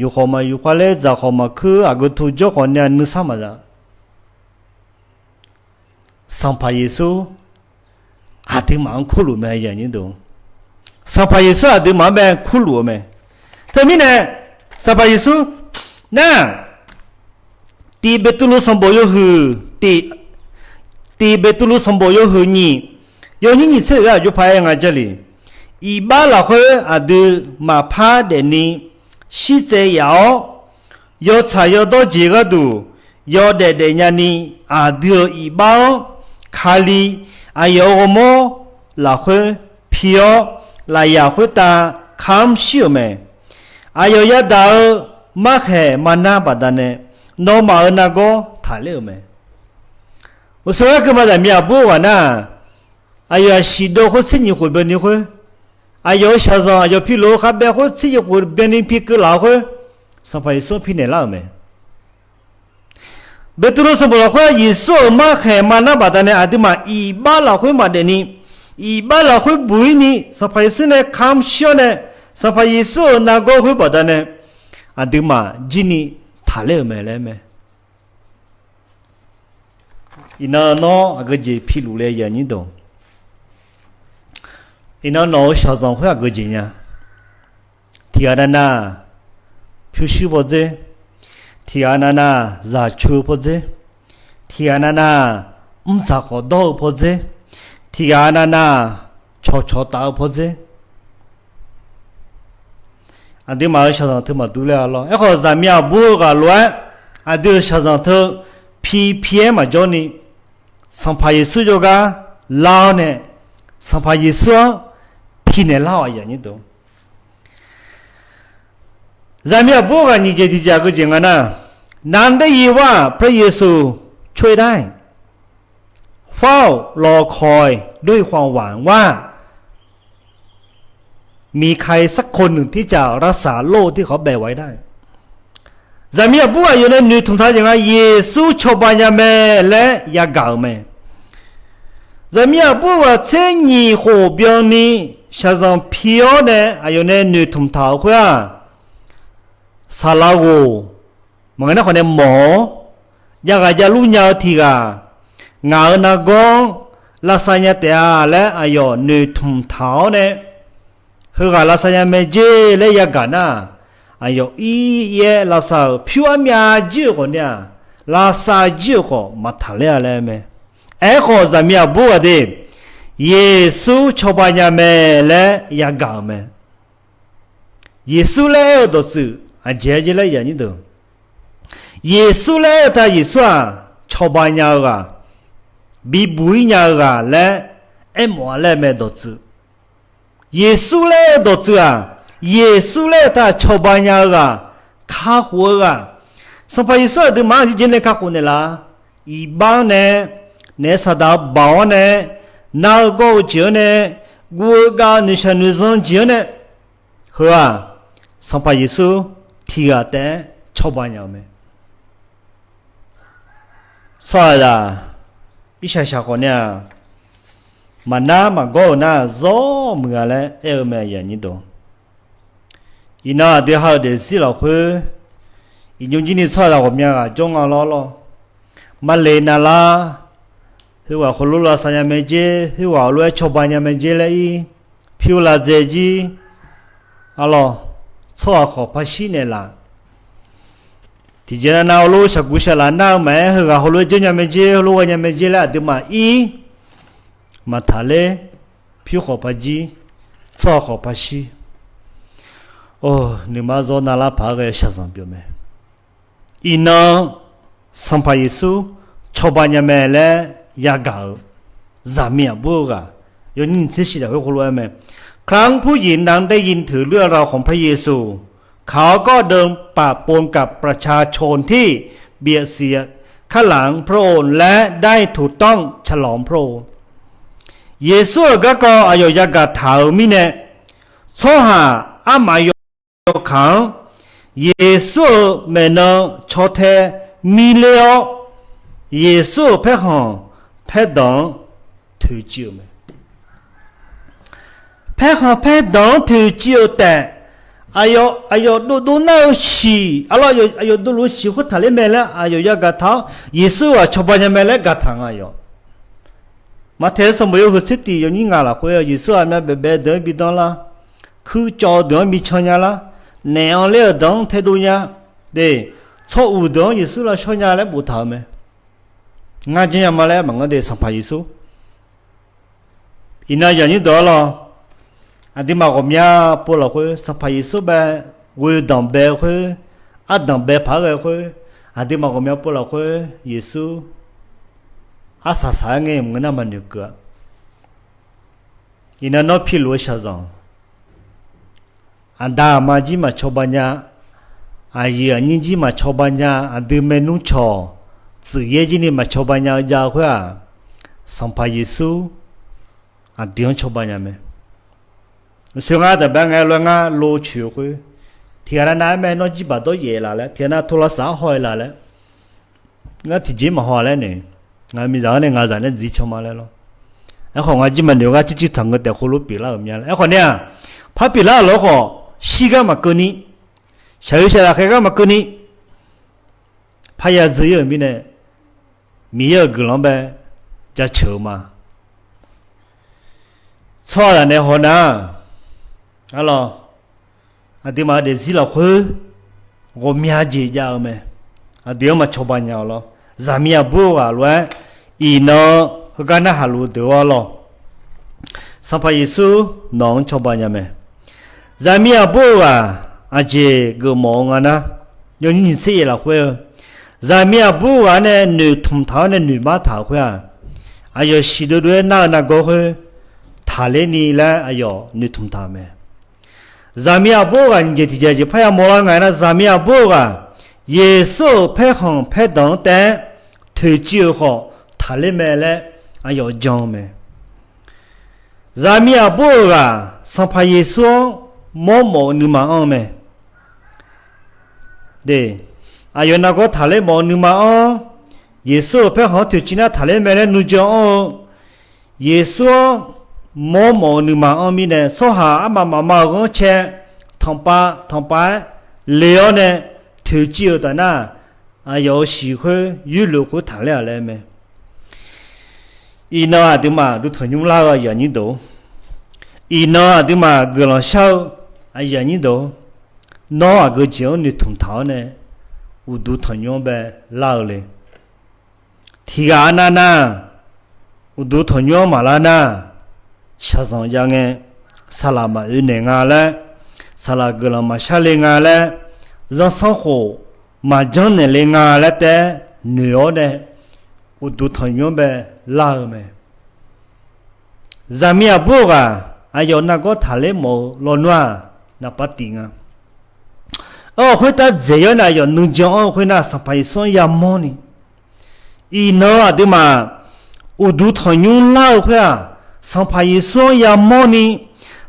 yuf khawf maqyuf khavler, dzaq khawf maqkuir, aqgeu tu jawr khawf nae nuisar maqza. Sanqpaq Yeqsur aqduimaf-anr kurluf mae. Sanqpaq Yeqsur aqduimaf-anr bae kurluf-eu mae. Teumirnae Sanqpaq Yeqsur nar, tiq Beqtuvluv sanqbof yawhuiq tiq, tiq Beqtuvluv sanqbof yawhuiq nyiq, yawnyir nyiq tser-euq gar aqjox paq-aer nga Jarlif, iqbax lafkhoer aqdui maqpar daefni shirtsaev yaf-awr, yawtsaq yawdawr jeq gharduq yawdaef daefnya ni, aqdui-euq iqbax-anr Kali aqyawf-euq ghawrmawr lafkhoer pi-awr, lafyaq khoertav kamr shir-euq mae. Aqyawf yadaq-eu markhaeq maqnar baqdanae, nawmaf-euq nargawr taqler-euq mae. Uqshoe ngar keuvma zaqmiq aqbur-eu ghaq nar, aqyawf aqsiq dov khoer tser nyiq khof byanni khoer, aqyawf-euq shaqzanq aqyawf piluf-eu khavbaev khoer tser nyiq khof byanni pi keuv laf-eu khoer, Sanqpaq Yeqsur-anr pi naeqlar-euq mae. Beqtuvluv sanqbof lafkhoer Yeqsur-euq markhaeq maqnar baqdanae aqduimaf iqbax lafkhoer maqdaef ni, iqbax lafkhoer buq-ir ni Sanqpaq Yeqsur nae kamr shir-awr nae, Sanqpaq Yeqsur-euq nargawr khoer baqdanae aqduimaf jir ni taqler-euq mae laer mae. Iqnan nawr aqgeujeq piluf le ya nyir dawq. Iqnan nawq-euq shaqzanq khoer aqgeujeq nya. Tiqghaq navnav pyurshuir pawdzer, tiqghaq navnav zaqcu-eu pawdzer, tiqghaq navnav mrdzaq khawf dawr-eu pawdzer, tiqghaq navnav cawqcawq taf-eu pawdzer. Aqduimaf-euq shaqzanq teu maqdur ler-a lawr. Aerkhawf zaqmiq aqbur-eu ghaq lof-aer aqdui-euq shaqzanq teu pi pi-aer maqjawr ni, Sanqpaq Yeqsur jawrgar lar-awr nae, Sanqpaq Yeqsur-anr pi naeqlar-awq aqyuif aqnyir deuq. Zaqmiq aqbur ghaq nyiq jeq tiq jeq aqgeujeq nga nar, นางได้ยินว่าพระเยซูช่วยได้ เฝ้ารอคอยด้วยความหวังว่า มีใครสักคนหนึ่งที่จะรักษาโรคที่เขาแบกไว้ได้ Zaqmiq aqbur ghaq yawf nae noeqtmq taq-eu jeq nga, Yeqsur cawba nya mae laer yagaq-euq mae. Zaqmiq aqbur ghaq tser nyiq khof byanni shaqzanq pi-awr nae aqyawf nae noeqtmq taq-euq khoer-aq, saqlaq ghoq maqngeur nar khawf nae mawq-awr, jav ghaq jav lur nya-eu tiq ghaq, ngaq-euq nargawr-anr lavsav nya taef-a laer aqyawf noeqtmq taq-awr nae, heughaq lavsav nya mae jer laer yagaq nar, aqyawf ir-aer lavsav-euq pyur armyav jir-euq khawf ni-aq, lavsav jir-euq khawf maqtaqler-a laer mae. Aerkhawf, zaqmiq aqbur ghaq de, Yeqsur cawba nya mae laer yagaq-euq mae. Yeqsur laer aer-eu dawqtsuif aqjeq-aer jer laer yanyir deuq, Yeqsur laer aer-eu ta Yeqsur-aq, cawba nya-eu ghaq, bibuq-ir nya-eu ghaq laer aermawf-a laer mae dawqtsuif. Yeqsur laer aer-eu dawqtsuif-aq, Yeqsur laer-eu ta cawba nya-eu ghaq, kakhof-eu ghaq. Sanqpaq Yeqsur aqduimaf-anr aqjeq jeq nae kakhof naeqlaf-a. Iqbax-anr nae, naef saqdaq-eu baoq-anr nae, nar-eu gawr-eu jeq-anr nae, guv-eu gav-eu noeqshaq noeqzan jeq-anr nae, heu-aq, Sanqpaq Yeqsur tiq ghaq taef-aer cawba nya-eu mae. Tsawrhaqzaq irshaq shaq khawf nae-aq, maqnar maqgawr-euq nar zawr muiq-a laer aer-eu mae. Iqnan aqdui ha-euq daefzir lafkhoer, iqnymr jir ni tsawrhaqzaq ghawqmya ghaq jawr nga lawr lawr. Maqle navlar, heughaq heulof lavsav nya mae jer, heughaq heulof-aer cawba nya mae jer laer ir, pyur lavdzae jir, arlawr, tsawrhaq khawf paqshir naeqlaf. Tiqjeq nav nav heulof shaqguq shaqlaf nar-eu maqaer, heughaq heulof-aer janrnya mae jer, heulof ghaenya mae jer laer aqduimaf ir, maqtaqler, pyur khawf paqjir, tsawrhaq khawf paqshir. Or, nuima zawr navlar paq-aer ghae shaqzanq pyeuf mae. Iqnan Sanqpaq Yeqsur cawba nya mae laer yagaq-euq zaqmiq aqbur-eu ghaq, yawnyir nyiq tser shif lafkhoer khoerlof-aer mae. ครั้งผู้หญิงนั้นได้ยินถึงเรื่องราวของพระเยซู เขาก็เดินป่าปนกับประชาชนที่เบียดเสียด ข้างหลังพระองค์ และได้ถูกต้องฉลองพระองค์ Yeqsur-euq garkawv aqyawf yagaq taq-euq mirnae, tsawrhaq armaf yawkaq-anr Yeqsur-euq maeqnan caw tae mirler-awr, Yeqsur-euq paerkhanq paerdanq-anr toeqciv-euq mae. Paerkhanq paerdanq-anr toeqciv-euq taef, aqyawf dovdov nar-eu shiq, arlawr, aqyawf dovluf-eu shiq khoer taqler mae laer aqyawf yagaq taq-awr, Yeqsur-aq cawba nya mae laer gaqtaq nga yawq. Maqtaeq-eu sanqbof yawhuiq tser tiq yawnyir ngaq lafkhoer, Yeqsur-aq myav baef baef-eu deuq-anr bi danr lar, kuir cawv-eu deuq-anr bi can nya lar, naef-anr ler-euq deuq-anr taedov nya, de, tsawr uq deuq-anr Yeqsur lavshawr nya laer boftaq-euq mae. Ngar janrnya ma laer maqngeur de, Sanqpaq Yeqsur. Iqnan yaqnyir deuq-anr lawr, aqduimaf ghawqmya pov lafkhoer Sanqpaq Yeqsur bae, ghoe danqbae khoer, ardanqbae paq-aer ghae khoer, aqduimaf ghawqmya pov lafkhoer Yeqsur arsaq saq-aer ngae maqngeur nar maqnoeq keuv-a. Iqnan nawr piluf-eu shaqzanq, aqda aqma jir maqcawba nya, aqyuif aqnyir jir maqcawba nya, aqdui maernmr cawq tsuif yaer jir ni maqcawba nya-eu jav-eu khoer-aq, Sanqpaq Yeqsur aqdui-anr cawba nya mae. Uqshoe ngar daqbae ngae lof-aer ngar lov coeq-eu khoer, tiqghaq nav nav-aer mae nawr jirbaq dawryaef laf laer, tiqghaq nav tov lavsav-aer haw-aer laf laer, ngar tiqjeq maqhaw laer nae, ngaq miqzaq-anr nae ngaqzaq nae dziq can ma laer lawr. Aerkhawf ngar jir maqnoeq-eu gar circuir taqngeur taef khoerlof pyeuflar-euq mya laer. Aerkhawf nae-aq, par pyeuflar-euq lawr khawf, shirgar maqkeuvni, shaqyeu shaqzaq khaergar maqkeuvni, parya dzeur-ir-euq mirnae, Miqyaer-euq guiqlanq-anr bae jaceuq-eu ma. Tsawrhaqzaq nae hawnar, arlawr, aqduimaf-eu daefzir lafkhoer ghawqmya jeq jav-eu mae. Aqdui-anr maqcawba nya-awq lawr. Zaqmiq aqbur-eu ghaq lof-aer iqnan heugar narhaq luf-eu deuq-awr lawr, Sanqpaq Yeqsur nawq-anr cawba nya mae. Zaqmiq aqbur-eu ghaq aqjeq geufmawf-eu nga nar, yawnyir nyiq tser yaef lafkhoer-eu, zaqmiq aqbur-eu ghaq-anr nae noeqtmq taq-awr nae noeqmar taq-euq khoer-aq, aqyawf siq doedov-aer nar-eu nargawr khoer taqler ni laer aqyawf noeqtmq taq-euq mae. Zaqmiq aqbur-eu ghaq nyiq jeq tiq jeq jeq parya mawrlar nga-aer nar, zaqmiq aqbur-eu ghaq Yeqsur-euq paerkhanq paerdanq-anr taef-aer toeqciv-euq khawf taqler mae laer aqyawf jan-eu mae. Zaqmiq aqbur-eu ghaq Sanqpaq Yeqsur-anr mawrmawf-eu nuima anr-eu mae. De, aqyawf nargawr taqler mawf-eu nuima anr, Yeqsur-euq paerkhanq-anr toeqciv nar taqler mae laer nuijan anr-eu, Yeqsur-anr mawrmawf-eu nuima anr mirnae, tsawrhaq armaf mafma-euq ghanrcae tanqpav tanqpav-aer le-awr nae toeqciv-euq taf nar, aqyawf-euq shiq khoer yoerlof khoer taqler-a laer mae. Iqnan aqduimaf duqtanq nymr lar-eu aqyuif aqnyir deuq, iqnan aqduimaf guiqlanq shar-eu aqyuif aqnyir deuq, Nawr aqgeu jeq-anr noeqtmq taq-awr nae, uqduq tanqnymr-anr bae lar-eu le. Tiqghaq arnav nar, uqduq tanqnymr-anr maqlar nar, shaqzanq jav ngae, saqlaq maqoe naeq nga laer, saqlaq guiqlanq maqshar le nga laer, zanrsanrkhof maqjanr naeq le nga laer taef-aer noeq-awr nae, uqduq tanqnymr-anr bae lar-eu mae. Zaqmiq aqbur-eu ghaq aqyawf nargawr taqler mawf-eu lawnmr-aq, naqpav tif nga. Aer-awq khoertav dzaeq-awr nae aqyawf nuijan anr-eu khoernar, Sanqpaq Yeqsur-anr yamawrni, iqnan aqduimaf uqduq tanqnymr lar-eu khoer-aq, Sanqpaq Yeqsur-anr yamawrni,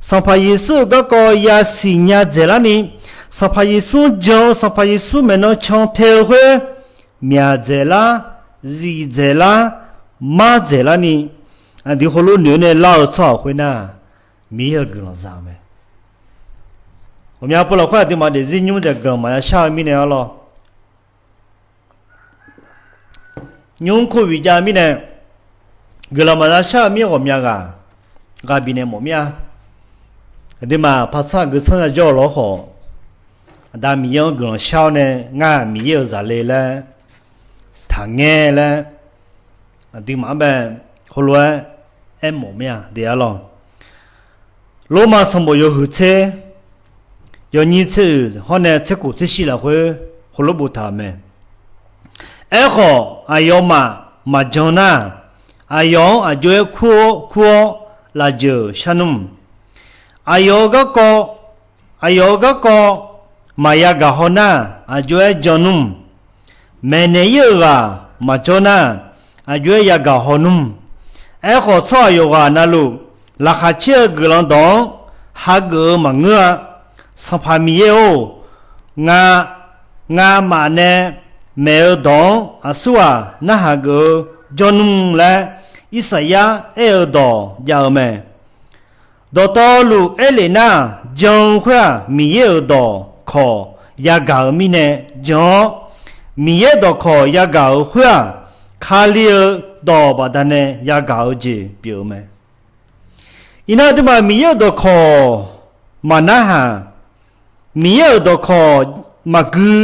Sanqpaq Yeqsur-euq garkawv yasiq nya dzaeqlarni, Sanqpaq Yeqsur-anr jan-eu, Sanqpaq Yeqsur maeqnan can tae-eu khoer, myaq dzaeqlar, zif dzaeqlar, mar dzaeqlarni, aqdui heulof noeq-awr nae lar-eu tsawrhaq khoernar, Miqyaer-euq guiqlanq za-eu mae. Ghawqmya pov lafkhoer aqduimaf daefzir nymr dzaeq guiqlanq maqya shar-eu mirnae arlawr. Nymr covid jav-eu mirnae, guiqlanq maqya shar-eu mir ghawqmya ghaq gha bifnaeq mawf mir-a. Aqduimaf paqtsanr aqgeu tsanr yajawr-eu lawr khawf, Aqda Miqyaer-anr guiqlanq shar-awr nae, ngar Miqyaer-euq zaqle laer taqngae laer, aqduimaf-anr bae heulof-aer aermawf mir-a de arlawr. Lormav sanqbof yawhuiq tser, yawnyir tser oeq hawr nae tser khof tser shif lafkhoer heulof boftaq-euq mae. Aerkhawf, aqyawfmaf maqjan nar, aqyawf-anr aq jov-aer kur-awr lafjeuq shar nmr. Aqyawf-eu garkawv, aqyawf-eu garkawv maqya gaq haw nar, aq jov-aer jan nmr. Maeqnaeq ir-euq ghaq maqjawr nar, aq jov-aer yagaq haw nmr. Aerkhawf, tsawrhaq yawqghaq navluf, laqkhaq caer-eu guiqlanq dawq-anr hageuf-eu maqngeur-a. Sanqpaq Miqyaer-or, ngar, ngamaf nae maeq-eu dawq-anr aqsurghaq narhaq geuf-eu jawr nmr laer, Irsaqyar aer-eu dawq jav-eu mae. Dawqtawvluf aerlef nar, jan-eu khoer-aq, Miqyaer-euq dawqkawq yagaq-euq mirnae jan-awr, Miqyaer dawqkawq yagaq-euq khoer-aq, Kali-eu dawq baqdanae yagaq-eu jeq pyeuf-eu mae. Iqnan aqduimaf Miqyaer-euq dawqkawq maqnarhaq, Miqyaer-euq dawqkawq maqgui,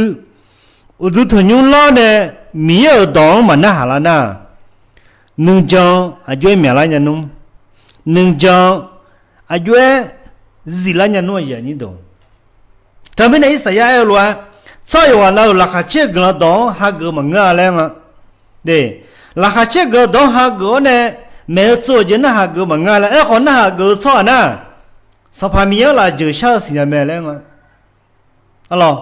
uqduq tanqnymr lawr nae Miqyaer-euq dawq-anr maqnarhaq lar nar, nuijan aq jov-aer myaqlar nya nmr, nuijan aq jov-aer ziflar nya nmr-a. Teumirnae Irsaqyar aer-eu lof-aer, tsawrhaq yawqghaq navluf laqkhaq caer-eu guiqlanq dawq-anr hageuf-eu maqngeur-a laer nga. Laqkhaq caer-eu guiqlanq dawq-anr hageuf-awr nae maeq-eu tsov-eu jeq narhaq geuf-eu maqngeur-a laer. Aerkhawf, narhaq geuf-eu tsawrhaq nar, Sanqpaq Miqyaer-anr lafjeuq shar-eu siqnya mae laer nga. Arlawr,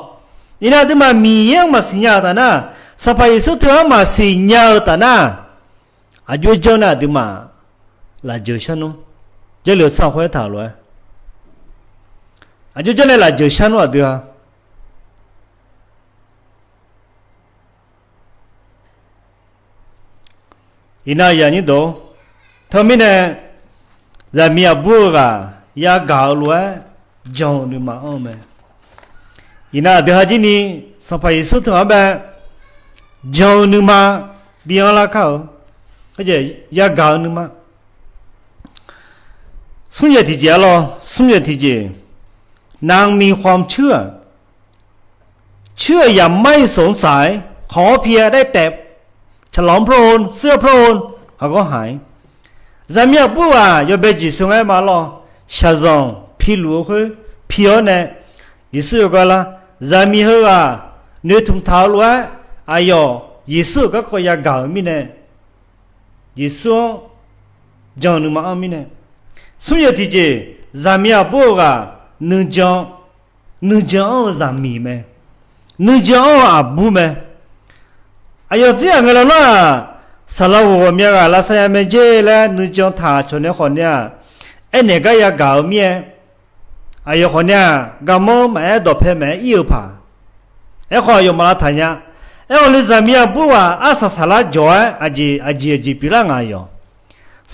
iqnan aqduimaf Miqyaer-anr maqsiq nya-euq taf nar, Sanqpaq Yeqsur teu-anr maqsiq nya-eu taf nar, aq jov-aer janr nae aqduimaf lafjeuq shar nmr. Jarlif-eu tsawrhaq khoer aertaq-euq lof-aer, aq jov-aer janr nae lafjeuq shar nmr aqdui-a. Iqnan aqyuif aqnyir deuq, teumirnae zaqmiq aqbur-eu ghaq yagaq-eu lof-aer jan-eu nuima anr-eu mae. Iqnan aqdui ha jir ni Sanqpaq Yeqsur teu-anr bae jan-eu nuima bi anrlar kar-eu, yagaq-eu nuima. Smr yaeq tiqjeq arlawr, smr yaeq tiqjeq, นางมีความเชื่อ ชื่ออย่างไม่สงสัย ขอเพียงได้แตะ ฉลองพระองค์ เสื้อพระองค์ เขาก็หาย Zaqmiq aqbur ghaq yawbae jeqsur ngar ma lawr, shaqzanq piluf-eu khoer pi-awr nae, Yeqsur yawgar lar, zaqmiq heughaq noeqtmq taq-eu lof-aer, aqyawf Yeqsur-euq garkawv yagaq-euq mirnae, Yeqsur-anr jan-eu nuima anr mirnae, smr yaeq tiqjeq, zaqmiq aqbur-eu ghaq nuijan, nuijan anr-eu zaqmiq mae, nuijan anr-eu aqbur mae. Aqyawf zir-aq ngae lawnmr-aq, saqlaq ghof ghawqmya ghaq lavsav ya mae jer laer nuijan taq cawq nae khawf ni-aq, aernaeq gar yagaq-eu mir-aer, aqyawf khawf ni-aq, garmanr maqaer, dawqpae maqaer ir-eu paq. Aerkhawf, aqyawf maq lavtaq nya. Aerkhawf, li zaqmiq aqbur ghaq arsaq saqlar jawq-aer aqjeq aqjeq aqjeq pyeuflar nga yawq.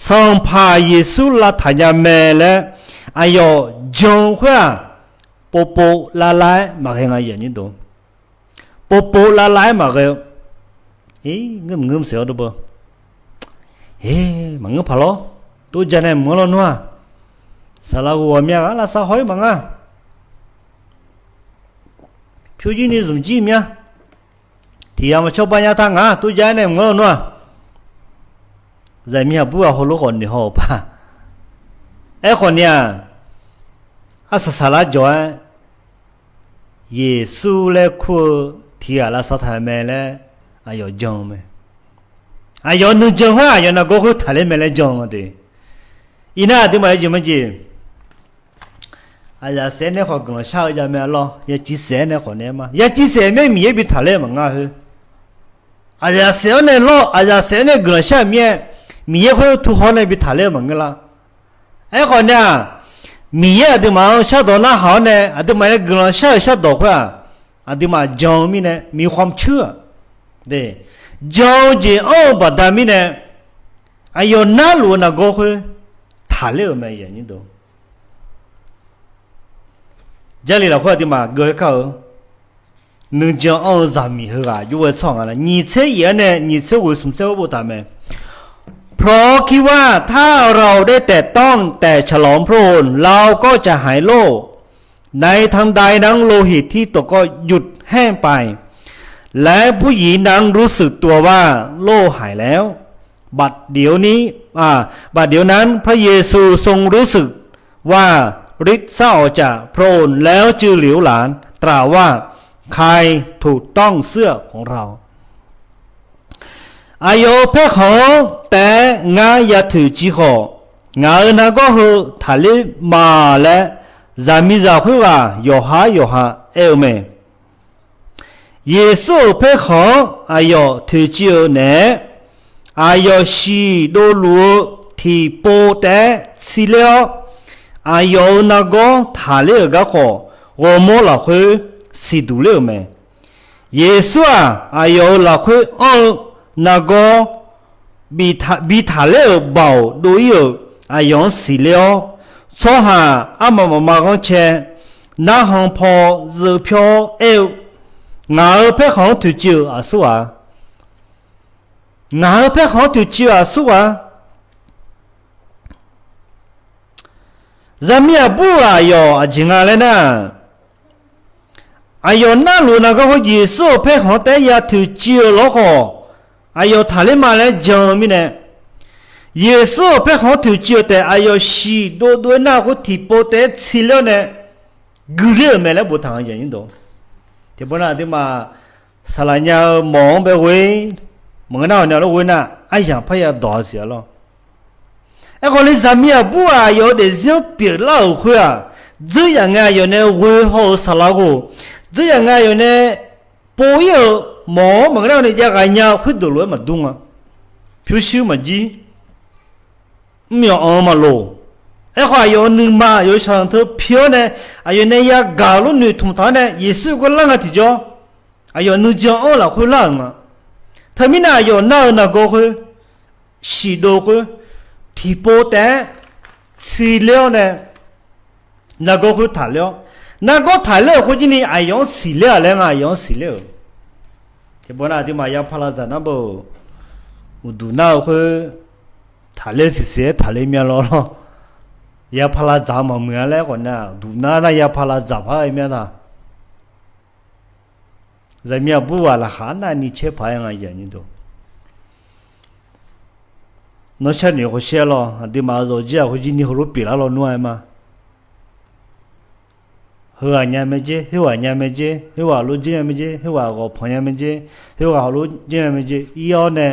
Sanqpaq Yeqsur lavtaq nya mae laer aqyawf jan-eu khoer-aq, povpov lavlav-aer maqghae nga yawq. Povpov lavlav-aer maqghae-eu, ngeur maqngeur maqsiq-awr dov beu, maqngeur paq lawr, tov ja nae mq-anr lawrnmr-aq, saqlaq ghof ghawqmya ghaq lavsav haw-ir maqngar. Pyur jir ni zmq jir mya. Tiq ghaq maqcawba nya ta ngaq, tov jav-aer nae mq-anr nar-aq, zaqmiq aqbur ghaq heulof khawf noeq haw-euq paq. Aerkhawf ni-aq, arsaq saqlar jawq-aer Yeqsur laer kur-eu tiq ghaq lavsav taq mae laer aqyawf jan-eu mae. Aqyawf nuijan khoer aqyawf nargawr khoer taqler mae laer jan-eu ma de. Iqnan aqduimaf yajeq majeq, aqzaf saef-aer nae khawf guiqlanq shar-eu jav mae lawr, yaciv saef-aer nae khawf nae ma. Yaciv saef mir-aer Miqyaer bi taqler-eu maqngeur khoer. Aqzaf saef-awr nae lawr, aqzaf saef-awr nae guiqlanq shar-euq mir-aer, Miqyaer khoer tu haw nae bi taqler-eu maqngeur lar. Aerkhawf nae-aq, Miqyaer aqduimaf-anr shardawq narhaq-awr nae aqduimaf nae guiqlanq shar-euq shardawq khoer-aq, aqduimaf jan-eu mirnae miqkhawm cuir-aq, jan-eu jeq anr-eu baqda mirnae, aqyawf narluf-eu nargawr khoer taqler-euq mae. Jarlif lafkhoer aqduimaf geur-aer kar-eu nuijan anr-eu zaqmiq heughaq jov-aer tsawrhaq nga laer nyiq tser yaef-anr nae nyiq tser ghoeq smq tser ghoer boftaq mae. เพราะคิดว่าถ้าเราได้แตะต้องแต่ ฉลองพระองค์ เราก็จะหายโรค ในทันใดนั้นโลหิตที่ตกก็หยุดแห้งไป และผู้หญิงนั้นรู้สึกตัวว่าโรคหายแล้ว บัดเดี๋ยวนี้ อ่า บัดเดี๋ยวนั้นพระเยซูทรงรู้สึกว่าฤทธิ์เศร้าออกจากพระองค์แล้วจึงหลิวหลาตรัสว่า ใครถูกต้องเสื้อของเรา Aqyawf-euq paerkhanq-anr taef-aer ngar ya toeqciv khawf, ngaq-euq nargawr heu taqler ma laer, zaqmiqzaq khoerghaq yawqhar yawqha aer-eu mae. Yeqsur-euq paerkhanq-anr aqyawf toeqciv-eu naeq-aer, aqyawf shiq dovluf-eu tiqpov taef-aer tsiler-awr, aqyawf-euq nargawr taqler-euq garkawv ghawrmawr lafkhoer siqduq ler-euq mae. Yeqsur-aq, aqyawf-euq lafkhoer anr-eu nargawr bi taqler-euq baoq dov-ir-euq aqyawf-anr siqler-awr, tsawrhaq armaf mafma ghanrcae narhan paw zeuv pyawr-awr aer-eu, Ngaq-euq paerkhanq-anr toeqciv-euq aqsur ghaq, ngaq-euq paerkhanq-anr toeqciv-euq aqsur ghaq, zaqmiq aqbur ghaq aqyawf aqjeq nga laer nar, aqyawf narluf-eu nargawr khoer Yeqsur-euq paerkhanq-anr taef-aer ya toeqciv-eu lawrkhawf, aqyawf taqler ma laer jan-eu mirnae, Yeqsur-euq paerkhanq-anr toeqciv-eu taef aqyawf shiq dovdov-aer nar khoer tiqpov taef-aer tsiler-awr nae guiler-euq mae laer boftaq-anr yaq nyir dawq. Tiqpov nar aqduimaf saqlaq nya-eu mawq-anr bae ghoe, maqngeur nar-awq nae lawr ghoe nar aryamq parya dawq-a siq-a lawr. Aerkhawf ni zaqmiq aqbur ghaq aqyawf-euq daefzir-anr pyeuflar-euq khoer-aq, dzeur yaq ngae aqyawf nae ghoe haw-euq saqlaq ghof, dzeur yaq ngae aqyawf nae pov-ir-euq mawq-anr maqngeur nar-awq nae jav ghaq nya-eu khoerdeuq lof-aer maqdur nga. Pyurshuir maqjir, mr yawq anq-eu maqloq. Aerkhawf aqyawf-euq nuima aqyawf-euq shaqzanq teu pi-awr nae, aqyawf nae yagaq-euq lof noeqtmq taq-awr nae Yeqsur-euq gar lar nga tiqjawr, aqyawf nuijan anr-eu lafkhoer lar-euq nga. Teumirnae aqyawf nar-eu nargawr khoer, shiq dov khoer, tiqpov taef-aer tsiler-awr nae, nargawr khoer taqler-awr, nargawr taqler-euq khoer jir ni aqyawf-anr siqler-aq laer nga, aqyawf-anr siqler-euq. Tiqpov nar aqduimaf yapaq lavdzaq nar beu, uqduq nar-eu khoer taqler siqsiq-aer taqler mya lawr lawr. Yapaq lavdzaq-eu maqmuiq-a laer khawf nar, uqduq nar nar yapaq lavdzaq par-aer mya taq. Zaqmiq aqbur ghaq laqkhaq arnavni caer paq-aer nga yaq nyir dawq. Nawr sharnoeq khawf shaer lawr, aqduimaf-euq zawqjir-aq khoer jir ni heulof pyeuflar lawnmr-aer ma. Heughaq nya mae jer, khoerghaq nya mae jer, khoerghaq lof jer nya mae jer, khoerghaq ghawqpanq nya mae jer, khoerghaq hawq lof jer nya mae jer, ir-awr nae,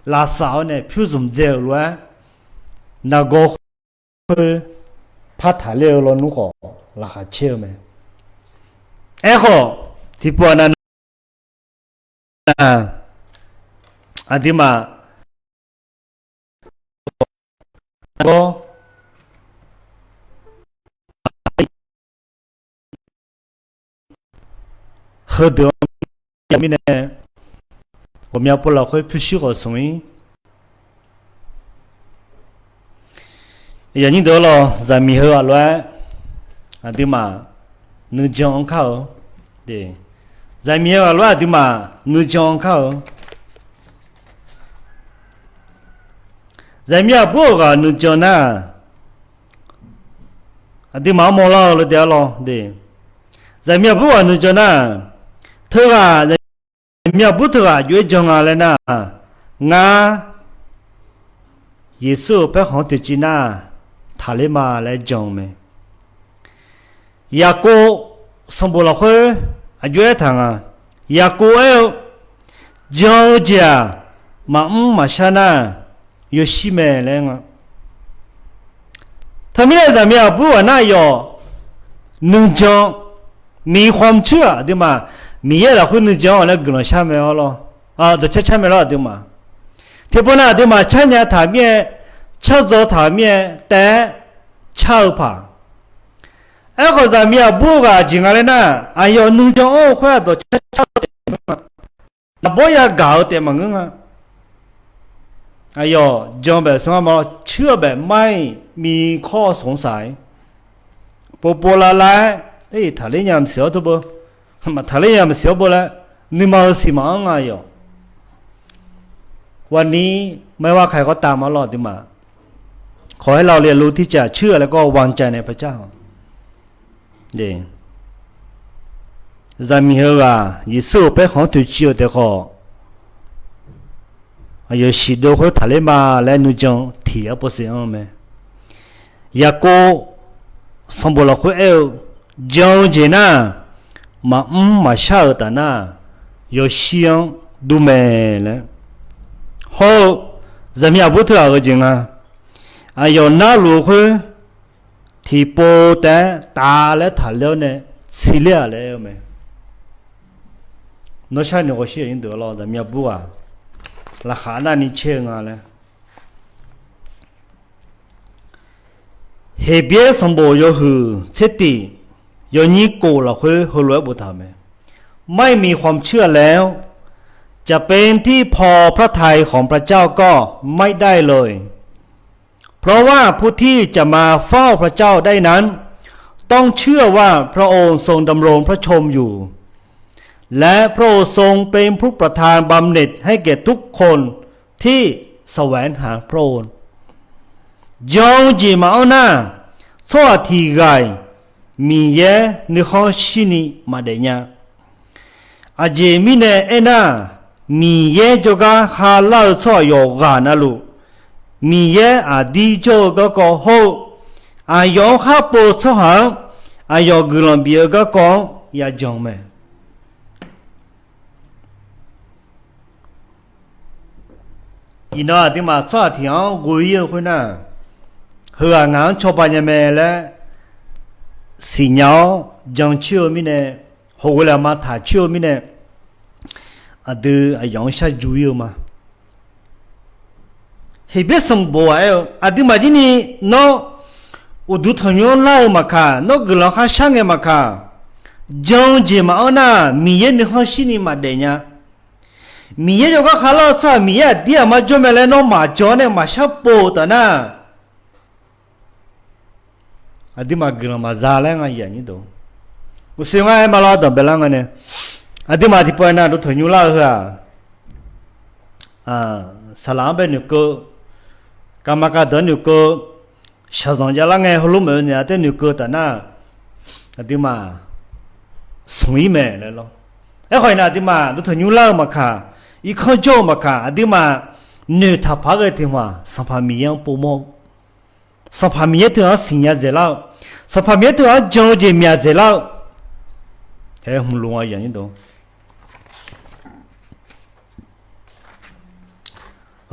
lavsav-awr nae pyur zmq dzae-euq lof-aer, nargawr khoer par taqler-eu lawnmr khawf laqkhaq caer-eu mae. Aerkhawf, tiqpov-aq nav nar, aqduimaf gawr heudeuq-anr mirnae, ghawqmya pov lafkhoer pyurshuir khawf smq-ir. Yaqnyir deuq-ar lawq, zaqmiq heughaq lof-aer aqduimaf nuijan-anr kar-eu. Zaqmiq heughaq lof-aer aqduimaf nuijan-anr kar-eu. Zaqmiq aqbur-euq ghaq nuijan nar, aqduimaf-anr mawrlar-eu lof daef-ar lawr. Zaqmiq aqbur ghaq nuijan nar, Teughaq, zaqmiq aqbur teughaq aqjox-aer jan nga laer nar, ngar Yeqsur-euq paerkhanq-anr toeqciv nar, taqler ma laer jan-eu mae. Yaqkov sanqbof lafkhoer aqjox-aer taq nga. Yaqkov aer-eu, jan-eu jeq-aq, maqmr maqshar nar, yawshir mae laer nga. Teumirnae zaqmiq aqbur ghaq nar yawf nuijan, miqkhawm coer-aq aqduimaf, Miqyaer lafkhoer nuijan-awq laer guiqlanq shar mae-awr lawr, dawqcar car mae lawr aqduimaf. Tiqpov nav aqduimaf carnya taq-euq mir-aer, cardzaw taq-euq mir-aer taef-aer car-eu paq. Aerkhawf zaqmiq aqbur-eu ghaq jeq nga laer nar, aqyawf nuijan-anr-eu khoer-aq dawqcar car-eu taef maqngeur nga. Lafbawr yagaq-eu taef maqngeur nga. Aqyawf jan-eu baef smr-anr ma, coer-eu baef mar-iq miqkhawr-eu smq saq-ir, povpov lavlav-aer, aer-iq taqler nya maqsiq-awr teu beu, maqtaqler nya maqsiq-awr beu laer, nuima-eu siq maqanr nga yawf. วันนี้ ไม่ว่าใครก็ตาม arlawr aqduimaf, ขอให้เราเรียนรู้ที่จะเชื่อ แล้วก็วางใจในพระเจ้า Zaqmiq heughaq Yeqsur-euq paerkhanq-anr toeqciv-eu taef khawf, aqyawf siqdov khoer taqler ma laer nuijan tiq-aer pov se anr-eu mae. Yaqkov sanqbof lafkhoer aer-eu, jan-eu jeq nar, maqmr maqshar-eu taf nar, yawshir-anr dur mae laer. Hawr-eu, zaqmiq aqbur teughaq-eu jeq nga. Aqyawf narluf-eu khoer, tiqpov taef-aer taf laer taqler-awr nae, tsiqler-aq laer aer-eu mae. Nawr sharnoeq ghawqshir aqnyir deuq lawr, zaqmiq aqbur ghaq, laqkhaq arnavni caer-eu nga laer. Heqbyaer sanqbof yawhuiq tser tif, yawnyir kof lafkhoer heulof-aer boftaq-euq mae. ไม่มีความเชื่อแล้ว จะเป็นที่พอพระทัยของพระเจ้าก็ไม่ได้เลย เพราะว่าผู้ที่จะมาเฝ้าพระเจ้าได้นั้น ต้องเชื่อว่าพระองค์ทรงดำรงพระชนม์อยู่ และพระองค์ทรงเป็นผู้ประทานบำเหน็จให้แก่ทุกคนที่แสวงหาพระองค์ Jan-eu jeq maqanr nar, tsawrhaq tiq ghaq-iq Miqyaer nuikhanr shirni maqdaef nya. Aqjeq mirnae aernar, Miqyaer jawrgar kharlar-eu tsawrhaq yawqghaq navluf, Miqyaer aqdir jawr-eu garkawv hawr-eu, aqyawf-anr khar pov-eu tsawrhaq-anr, aqyawf guiqlanq bif-eu garkawv-anr yajan mae. Iqnan aqduimaf tsawrhaq tiq ghaq-anr ghoe-ir-eu khoernar, heughaq ngaq-anr cawba nya mae laer siqnya-awr jancoer-eu mirnae, hawq ghoe laf ma taq coer-eu mirnae, aqdui aqyawf-anr shar ju-ir-eu ma. Heqbyaer sanqbof-aq aer-eu, aqduimaf jirni nawr uqduq tanqnymr lar-eu maqkaq, nawr guiqlanq kharshar ngae maqkaq, jan-eu jeq maqanr nar, Miqyaer nuikhanr shirni maqdaef nya. Miqyaer jawrgar kharlar-eu tsawrhaq Miqyaer aqdir aqmar jawr mae laer nawr maqjan-awr nae maqshar pov-eu taf nar, aqduimaf guiqlanq maqza laer nga. Uqshoe ngar aer ma lawr, danqbae lar nga nae, aqduimaf tiqpov-aer nar dov tanqnymr lar-eu heu-aq, saqlaq-anr bae noeqkeuv, kavma kavdeuq-anr noeqkeuv, shaqzanq javlar ngae heulof maeq-eu naeq-a tae noeqkeuv taf nar, aqduimaf smq-ir mae laer lawr. Aerkhawf iqnan aqduimaf dov tanqnymr lar-eu maqkaq, irkanr jawr-eu maqkaq, aqduimaf noeq taqpaq-aer ghae tiq hmq-aq, Sanqpaq Miqyaer-anr povmawr-eu, Sanqpaq Miqyaer teughaq-anr siqnya dzaeqlar-eu, Sanqpaq Miqyaer teughaq-anr jan-eu jeq myaq dzaeqlar-eu, aer hmq loq-a.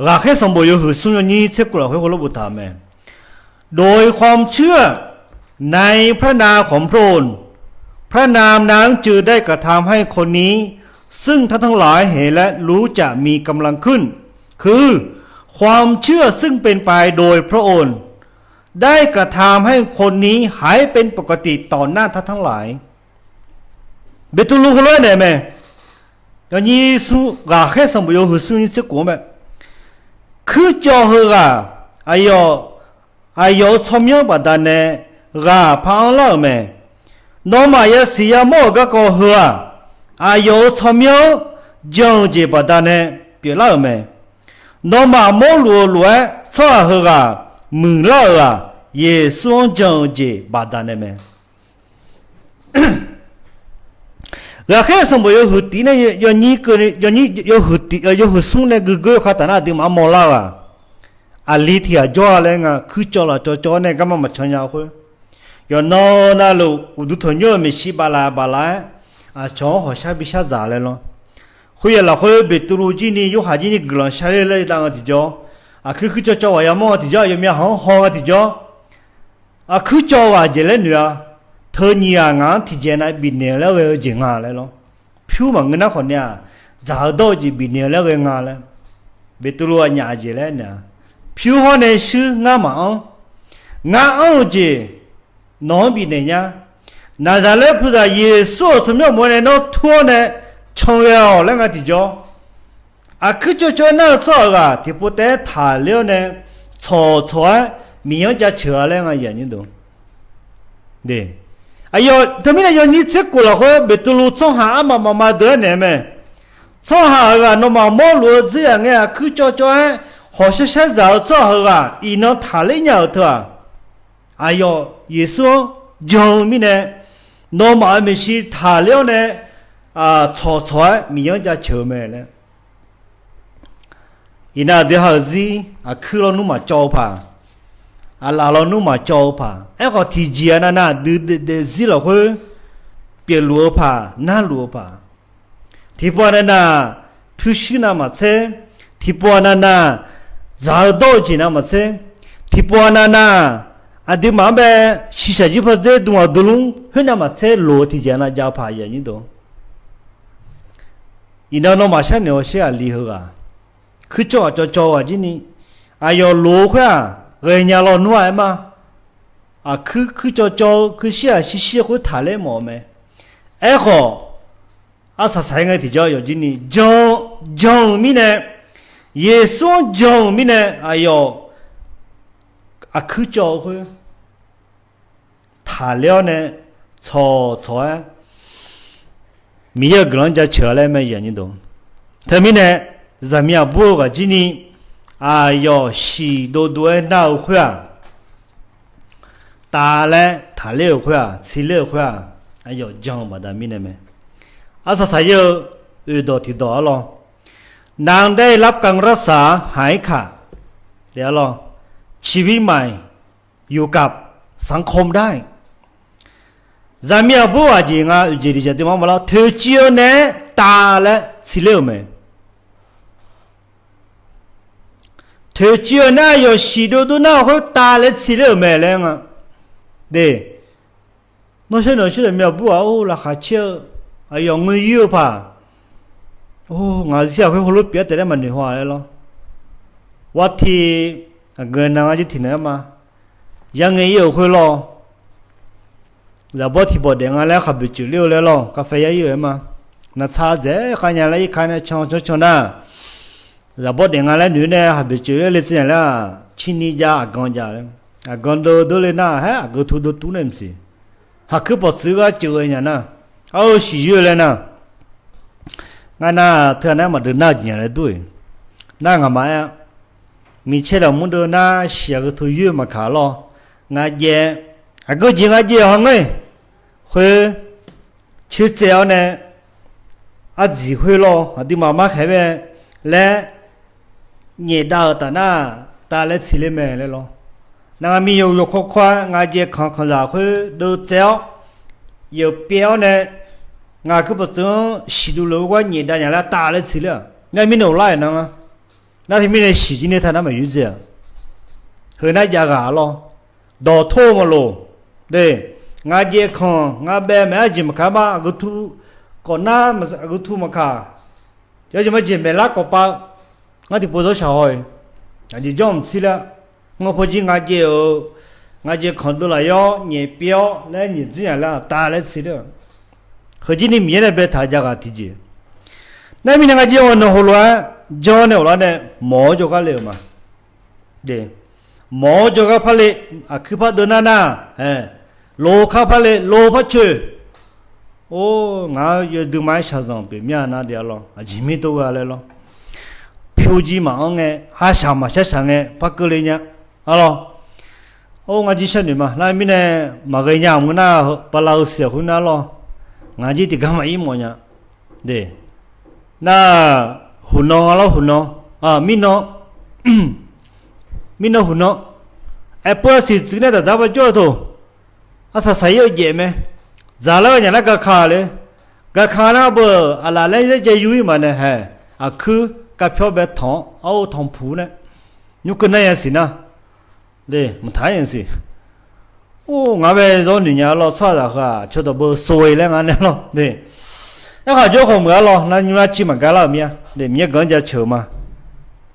Ghaqkhaer sanqbof yawhuiq smr yawnyir tser kof lafkhoer heulof boftaq-euq mae. โดยความเชื่อ ในพระนามของพระองค์ พระนามนั้นจึงได้กระทำให้คนนี้ ซึ่งท่านทั้งหลายเห็นและรู้จักมีกำลังขึ้น คือ ความเชื่อซึ่งเป็นไปโดยพระองค์ ได้กระทำให้คนนี้หายเป็นปกติต่อหน้าท่านทั้งหลาย Beqtuvluv heulof-aer naeq mae. Yawnyir smr, ghaqkhaer sanqbof yawhuiq smr yawnyir tser kof-anr mae. Kuircawv heughaq, aqyawf, aqyawf-euq tsawrmyanr baqdanae ghaq par-anr lar-euq mae. Nawmaf yasiq yamawr-euq garkawv heu-aq, aqyawf-euq tsawrmyanr jan-eu jeq baqdanae pyeuflar-euq mae. Nawmaf mawrluf-eu lof-aer tsawrhaq heughaq muiqlar-euq-aq, Yeqsur-anr jan-eu jeq baqdanae mae. Ghaqkhaer sanqbof yawhuiq tiq nae yawnyir keuv, yawhuiq tiq, yawhuiq smr nae guiqgeur kha taf nar aqduimaf-anr mawrlar-eu-aq, aqli tiq ghaq jawr-a laer nga, kuircawv laf cawvcawv-awr nae garma maqcan nya-eu khoer, yawqnan navluf uqduq tanqnymr-euq maeqshi baflaf baflaf-aer, aqcawq-anr hawqshar bishar dzaq laer lawr. Khoeryaq lafkhoer Beqtuvluv jir ni Yorhaq jir ni guiqlanq sharler laer dav nga tiqjawr, aqkuir kuircawv cawv ghaq yamawr nga tiqjawr, aqyawf myavhaq-anr haw nga tiqjawr, aqkuir cawv ghaq jeq laer noeq-a. Teunyiq ghaq ngaq-anr tiqjeq nav bifnaeq-eu laer ghae-eu jeq nga laer lawr. Pyur maqngeur nar khawf nae-aq, dzaq-eu dawr-eu jeq bifnaeq-eu laer ghae nga laer. Beqtuvluv aqnyaf jeq laer naeq-a, pyur hawr nae shuir ngar maqanr. Ngar anr-eu jeq nawq-anr bifnaeq nya. Naqzaqlaer puzaq Yeqsur-euq tsawrmyanr uqmov nae nawr tur-awr nae can ghae-awq laer nga tiqjawr, aqkuir cawv cawv-aer nar-eu tsawrhaq ghaq tiqpov taef-aer taqler-awr nae, tsawq tsawq-aer Miqyaer-anr jaceuq-a laer nga yaq nyir deuq. Aqyawf teumirnae yawnyir tser khof lafkhoer Beqtuvluv tsawrhaq armaf mafma deuq-aer naeq-eu mae. Tsawrhaq heughaq nawmaf mawrluf-eu dzerzaq ngae aqkuir cawv cawv-aer hawqshar shar dzaq-eu tsawrhaq heughaq iqnan taqler nya-euq teu-aq, aqyawf Yeqsur-anr jan-eu mirnae, nawmaf-euq maeqshi taqler-awr nae, tsawq tsawq-aer Miqyaer-anr jaceuq-eu mae laer. Iqnan aqdui ha-euq zir aqkuir lawnmr maqcawv-eu paq, aqlaf lawnmr maqcawv-eu paq, aerkhawf tiqjeq-a navnav aqdui daefzir lafkhoer pyeufluf-eu paq, narluf-eu paq, tiqpov-a navnav pyurshuir navmaqtser, tiqpov-a navnav dzaq-eu dawr-eu jeq navmaqtser, tiqpov-a navnav aqduimaf-anr bae shiqshaq jir pawdzer dmq aqdui lmr khoer navmaqtser loq-eu tiqjeq-a navjav-eu paq yaq nyir deuq. Iqnan nawmaf sharnoeq-awr sher aqli heughaq, kuircawv ghaq cawv cawv-eu ghaq jir ni, aqyawf loq-eu khoer-aq ghaenya lawnmr-a aer ma. Aqkuir kuir cawv cawv-eu kuir shir-aq shir shir-eu khoer taqler mawf-eu mae. Aerkhawf, arsaq saq-aer ngae tiqjawr yawf jir ni jan-eu mirnae, Yeqsur-anr jan-euq mirnae aqyawf aqkuir cawv-eu khoer taqler-awr nae tsawq tsawq-aer Miqyaer-euq guiqlanq-anr jaceuq-a laer mae yaq nyir deuq. Teumirnae zaqmiq aqbur-eu ghaq jir ni aqyawf shiq dovdov-aer nar-eu khoer-aq, tav laer taqler-euq khoer-aq, tsiqler-euq khoer-aq, aqyawf jan-eu baqda mirnae mae. Arsaq saq-ir-eu oeqdawq tiqdawq arlawr, นางได้รับการรักษาหายขาด arlawr, ชีวิตใหม่อยู่กับสังคมได้. Zaqmiq aqbur ghaq jeq nga oeqjeq tiqjeq aqduimaf-anr maqlar, toeqciv-eu naeq-aer tav laer tsiqler-euq mae. Toeqciv-eu naeq-aer aqyawf shiq dovdov nar-eu khoer tav laer tsiqler-euq mae laer nga. De, nawr shar naeq shir zaqmiq aqbur ghaq-or, laqkhaq caer-eu aqyawf ngeur-ir-eu paq, ngaq zir-aq khoer heulof pyeuf-aer taef laer maqnoeq haw-a laer lawr. War tiq aqgeu nav ngar jir tiqnaeq-aer ma. Yar ngae-ir-euq khoer lawr, zaqbawr tiq bawq daef nga laer khaqboeq ceufler-eu laer lawr, kafyaer yar-ir-euq-aer ma. Naqtsa dzaeq-aer khav nya laer irkar nae can can can nar, zaqbawr daef nga laer noeq nae khaqboeq ceufler le tser nya laer-aq, cirni jav aqgan jav laer, aqgan deuv deur le nar haer aqgeu tu deuv tuf nae maqsiq. Haqkuir pawqtsuif gar ceuf ghae nya nar, ar-eu siqyoer laer nar, ngar nar teughaq nar maqdeuv nar-eu jeq nya laer dur-eq. Nar ngaqma aer-a, micaer lafmur deuv nar siq aqgeu tu yoer maqkaq lawr, ngar jaev, aqgeu jeq ngar jaev haw ngeur-eq. Khoer coertsaev-awr nae, ardziq khoer lawr aqduimaf markhaeq mae laer nyaef dav-euq taf nar, tav laer tsiqler mae laer lawr. Nar ngar mir yawkawr kawr-aer ngar jaev kanq kanqzaq khoer deuv tsaev-awr, yawqpyaev-awr nae, ngaq kuir pawqtsuif-anr siqduq lof-aer gar nyaef dav nya laer tav laer tsiqler-aq, ngar mirnae ghoflar-aeq nar ngar. Nar teumirnae siq jir nae taq nar maqyur dzae-aq, heu nar jav ghaq lawr. Dawqtor-eu maqloq. De, ngar jaev kanq ngar bae maeq-aer jeq maqkaq ma, aqgeu tu kawf nar aqgeu tu maqkaq, yawjeq majeq maeqlar kawf pav, ngar tiqpov zawr shaq haw-iq, aqjeq janr mqtsir laer, ngar paw jir ngar jaev-eu, ngar jaev kanq deuv laf yawr nyaef pyaev-awr laer nyaef dzir nya laer tav laer tsiqler-aq, heu jir ni Miqyaer nae baetaq jav ghaq tiqjeq. Nar mirnae ngar jir-anr nanq heulof-aer janr nae ghoflar nae mawq-awr jawrgar le-euq ma. Mawq-awr jawrgar par le, aqkuir par deuv nar nar, lof kar par le, lof par coeq. Or, ngaq-anr yawduima-aer shaqzanq pyeuf mir-a nar de arlawr, aqjeq mir tov gha laer lawr. Pyur jir maqanr ngae, harshaq maqshar shaq ngae par keuvle nya arlawr. Or, ngar jir sharnoeq ma. Nar mirnae maqghae nya mq ngeur nar, bala-eu siq-aq khoer nar lawr. Ngaq jir tiqgar maqir mawf nya. De, nar, huqnan lawr huqnan, mirnan, mirnan huqnan, aerpov-aer siqtsuif nae daqdaq ba jawr-eu toq. Arsaq saq-ir-eu jaef mae. Dzaqlar-eu nyaf nar gaka le. Gaka nar beu aqlaf laer zaerjae yur-ir maqnae hae. Aqkuir kavpyawr bae tanq-awr, aror tanqpuq nae, nymr keuv nar ya siq nar, de, maqtaq-aer ya siq. Or, ngaq bae zawr noeq nya lawr, tsawrhaqzaq heu-aq cawdawq beu sov-e laer nga nae lawr de. Aerkhawf jawr khawf meuq-ar lawr, nar nymr nar cir maqgar lar-euq mir-a. De, Miqyaer guiqlanq jaceuq-eu ma.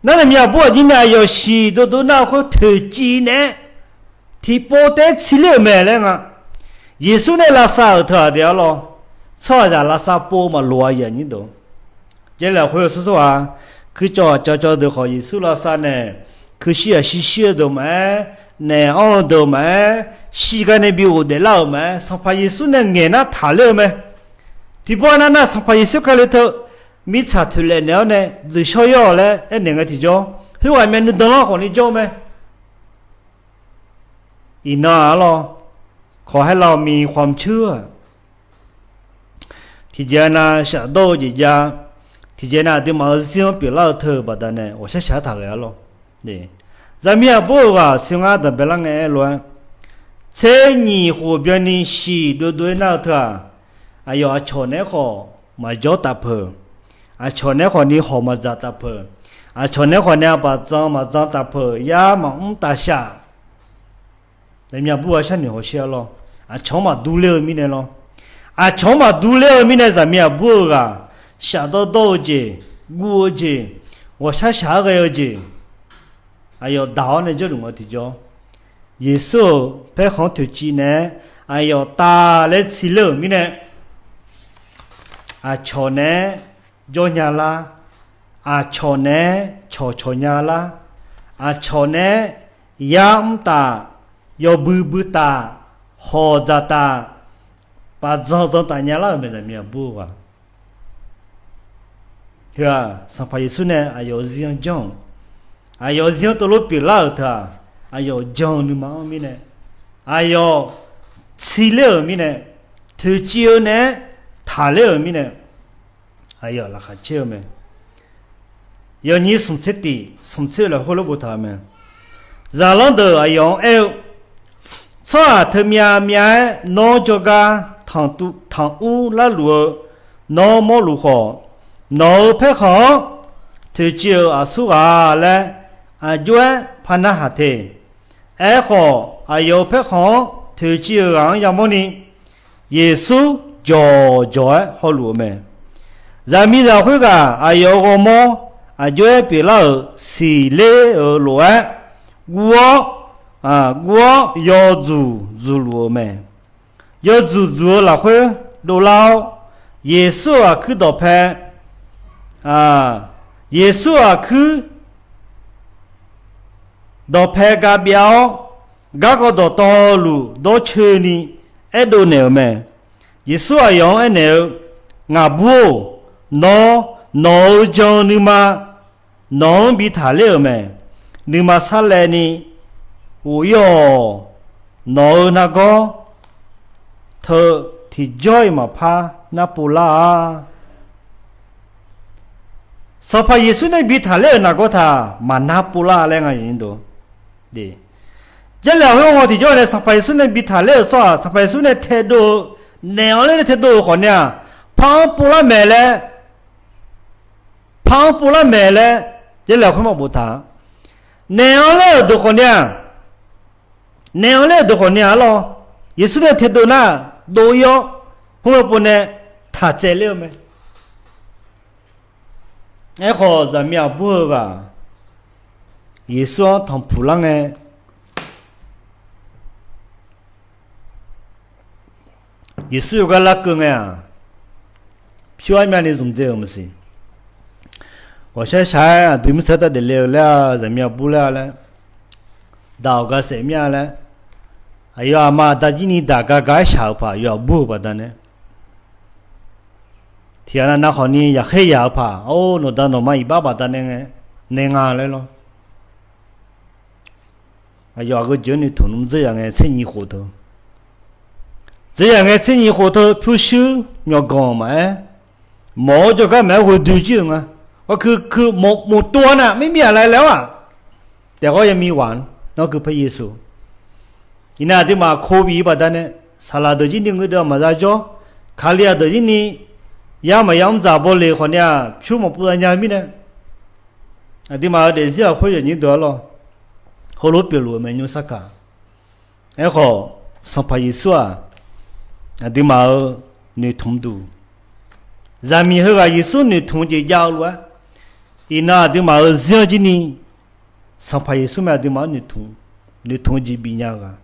Nar nae myav aqbur aqnyir nae aqyawf siq dovdov nar-eu khoer toeqciv nae-aer tiqpov taef-aer tsiler-euq mae laer nga. Yeqsur nae lavsav-euq teu-aq de-ar lawr, tsawrhaqzaq lavsav pov maqloq-a, aqyuif aqnyir deuq. Jarlif lafkhoer-eu sawr sawr-aq, kuircawv aqcawv cawv deuq khawf Yeqsur lavsav nae, kuirshir aqshir shir-eu deuq maqaer, naeq-anr-eu deuq maqaer, shirgar nae bi ghofdaef lar-euq maqaer, Sanqpaq Yeqsur nae ngaeq nar taqler-eu mae. Tiqpov-aer nar nar Sanqpaq Yeqsur Kali teu mirtsaq toeqlaef naeq-awr nae dzuif shawr-ir-awq laer aernaeq ngae tiqjawr, khoerghaq myavnuiv danlanr khawfni jawr-eu mae. Iqnan-aq lawr, khawqhaer lavmi khawm ceur-aq, tiqjeq nav shafdawr-eu jeq jav, tiqjeq nav aqduimaf-euq zir-anr pyeuflar-eu teu-eu baqdanae ghawqshar shaq-aer taqghae-ar lawr. Zaqmiq aqbur-euq ghaq siq ngar danqbae lar ngae aer lof-aer, tser nyiq khof byanni siq dovdov-aer nar-eu teu-aq, aqyawf aqcawq naeq-aer khawf maqjawr taf peuq, aqcawq naeq-aer khawfni hawq maqdzaq taf peuq, aqcawq naeq-aer khawfni aqbaq dzan maqdzan taf peuq, yar maqmr taf shaq. Zaqmiq aqbur ghaq sharnoeq hawsher-ar lawr, aqcawq-anr maqdur ler-eu mirnae lawr, aqcawq-anr maqdur ler-eu mirnae zaqmiq aqbur-euq ghaq shafdawr dawr-eu jeq, guv-eu jeq, ghawqshar shaq-aer ghae-eu jeq, aqyawf daq-awr nae jawrluf nga tiqjawr, Yeqsur-euq paerkhanq-anr toeqciv naeq-aer aqyawf taf laer tsiler-euq mirnae, aqcawq naeq-aer jawr nya lar, aqcawq naeq-aer cawqcawq nya lar, aqcawq naeq-aer yar mr taf, yawbui bui taf, hawq dzaq taf, baqdzan dzan taf nya lar-euq mae zaqmiq aqbur-eu ghaq. Heu-aq Sanqpaq Yeqsur nae aqyawf-euq zir-anr janr-euq, aqyawf-euq zir-anr teulof pyeuflar-euq teu-aq, aqyawf jan-eu nuima-anr mirnae, aqyawf tsiler-euq mirnae, toeqciv-eu naeq-aer taqler-euq mirnae, aqyawf laqkhaq caer-eu mae. Yawnyir smq tser tiq smq tser-eu lafkhoer lof boftaq-eu mae. Zaqlanr deuq aqyawf-anr aer-eu, Tsawrhaq teumyav myav-aer nawr jawrgar tanq ur larluf-eu nawr mawrluf khawf, nawq-euq paerkhanq-anr toeqciv-euq aqsur ghaq laer aqjox-aer par narhaq te. Aerkhawf, aqyawf-euq paerkhanq-anr toeqciv-euq ghaq-anr yamawrni, Yeqsur jawqjawq-aer hawluf-eu mae. Zaqmiqzaq khoerghaq aqyawf-euq ghawrmawr aqjox-aer pyeuflar-euq siqler-euq lof-aer guv-awr, guv-awr yawdzuq dzuqluf-eu mae. Yawdzuq dzuq-eu lafkhoer dovlar-awr, Yeqsur-euq aqkuir dawqpae, Yeqsur-euq aqkuir dawqpae ga byav-awr, garkawv dawqtawvluf dawrcoeni aerdov naeq-euq mae. Yeqsur aqyawf-anr aernaeq-eu, Ngaqbur-or, nawr nawq-euq jan-eu nuima nawq-anr bi taqler-euq mae. Nuima sarlaevni ghof-ir-awq. Nawq-euq nargawr teu tiqjawr-iq maqpar narpov lar-a. Sanqpaq Yeqsur nae bi taqler-euq nargawr taq maqnar pov lar laer nga. Jarlif-aq, khoer-anr tiqjawr nae Sanqpaq Yeqsur nae bi taqler-euq tsawrhaq Sanqpaq Yeqsur nae taedov-eu, naeq-anr ler nae taedov-euq khawf ni-aq, par-anr pov lar mae laer, par-anr pov lar mae laer, Jarlif-aq, khoer maqboftaq. Naeq-anr ler-euq deuq khawf ni-aq, naeq-anr ler-euq deuq khawf ni-aq arlawr, Yeqsur nae taedov nar, dov-ir-awr, khoermae pov nae taq tsaevler-eu mae. Aerkhawf, zaqmiq aqbur-eu ghaq Yeqsur-anr tanqpuq lar ngae, Yeqsur yawgar larkeuv ngae-aq, pyur armyavni zmqdzae-euq maqsiq. Ghawqshaq shaq-aer aqdui mirtsaq-anr taf daefle-eu laer-a, zaqmiq aqbur laer-a laer, daq-awq ga saef mir-a laer, aqyawf aqma aqda jir ni daq ga ga-aer shaq-euq paq yawf aqbur-euq baqdanae, tiqghaq nav nav khawf ni yaqkhaer yaq-eu paq, or, nawqda nawqma iqbax baqdanae ngae, nae nga laer lawr. Aqyawf aqgeu jeq-anr ni tuq nmr dzeur yaq ngae tser nyiq khof teu. Dzeur yaq ngae tser nyiq khof teu pyurshuir myawqganq maqaer, mawq-awr jawrgar maqaer ghoe dui jir-euq nga. Hawkui kui mawq mof tov-a nar mirmir aqlae laer-awr-aq, taef ghawr yami waq-anr nawr keupae Yeqsur. Iqnan aqduimaf kof bif-ir baqdanae, saqlaq deuq jir ni ngeur deuv-aq maqza jawr, Kali-aq deuq jir ni yar maqya mr dzaq baw le khawf ni-aq pyur maqpov za nya-eu mirnae, aqduimaf-euq daefzir lafkhoer yawnyir deuq-ar lawr, heulof pyeufluf-eu mae nymr sarkaq. Aerkhawf, Sanqpaq Yeqsur-aq, aqduimaf-euq noeqtmq duq, zaqmiq heughaq Yeqsur noeqtmq-eu jeq jav-eu lof-aer, iqnan aqduimaf-euq zir-anr jir ni, Sanqpaq Yeqsur mae aqduimaf-anr noeqtmq-eu jeq bifnya-eu ghaq.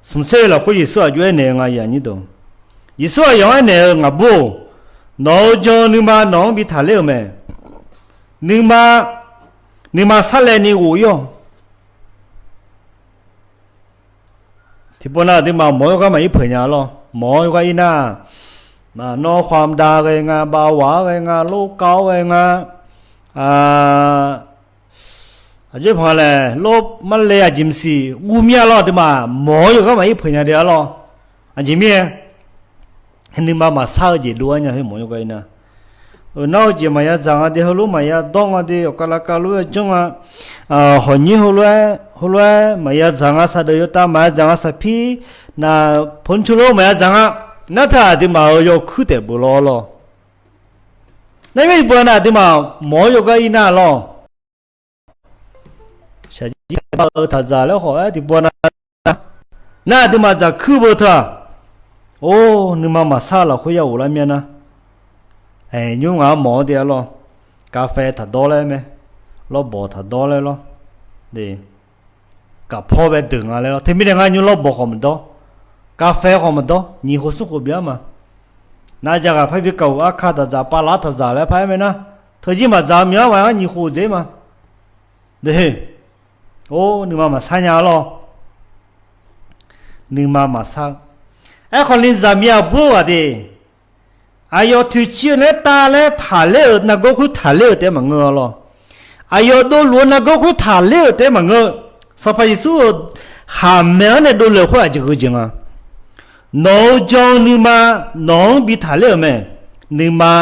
Smq tser lafkhoer Yeqsur aqjox aernaeq-eu nga yaqnyir deuq. Yeqsur aqyawf-anr aernaeq-eu, Ngaqbur-or, nawq-euq jan-eu nuima nawq-anr bi taqler-euq mae. Nuima, nuima sarlaevni ghof-ir-awq. Tiqpov nav aqduimaf mawq-awr yawgar maqir peuq nya lawr. Mawq-awr yawgar ir nar, nawr khawam dav ghae nga, bavwaq-awr ghae nga, lorkav-awr ghae nga, aqjeq paq laer lor marle aqjeq maqsiq guv mir-a lawr. Aqduimaf mawq-awr yawgar maqir peuq nya de-ar lawr. Aqjeq mirnae, nuima maqsar-eu jeq dov-ar nya khoer mawq-awr yawgar ir nar, euq nar-eu jeq maqya dzaq nga de, heulof maqya dawr nga de, awqkavlav kavlof-aer janr nga, hawqnyir heulof-aer heulof-aer maqya dzaq nga, saqdeuq yawtav maqya dzaq nga, saqpir naq pov coer lof maqya dzaq nga. Nartaq aqduimaf-euq yawkuir taef beuq lawr lawr. Nar mir tiqpov nav aqduimaf mawq-awr yawgar ir nar lawr. Shaqjir bar-eu taqdzaq laer khawf-aer tiqpov nav, nar aqduimaf dzaq kuir beu teu-aq, or, nuima maqsar lafkhoer ya ghof lar mir-a nar, aeq, nymr ngaq-anr mawq-awr de-ar lawr. Kavfae taqdawr laer mae, lawrbawq taqdawr laer lawr. Kavpawr bae deuq nga laer lawr. Teumirnae ngar nymr lawrbawq khawf maqdawr, kavfae khawf maqdawr, nyiq khof smr khof bif-ar ma. Nar jaqghaq par bi kaq-euq arka taqdzaq, pavlar taqdzaq laer par-aer mae nar, teujir maqdzaq-eu myanr ma, ngar nyiq khof dzer ma. Or, nuima maqsar nya-ar lawr. Nuima maqsar. Aerkhawf ni zaqmiq aqbur-eu ghaq de, aqyawf toeqciv-eu naeq-aer tav laer taqler-euq nargawr khoer taqler-euq taef-aer maqngeur-a lawr. Aqyawf dovluf-eu nargawr khoer taqler-euq taef-aer maqngeur. Sanqpaq Yeqsur-euq khaqmae-anr nae dovle-euq khoer aqjeq gheujeuq nga. Nawq-euq jan-eu nuima nawq-anr bi taqler-euq mae. Nuima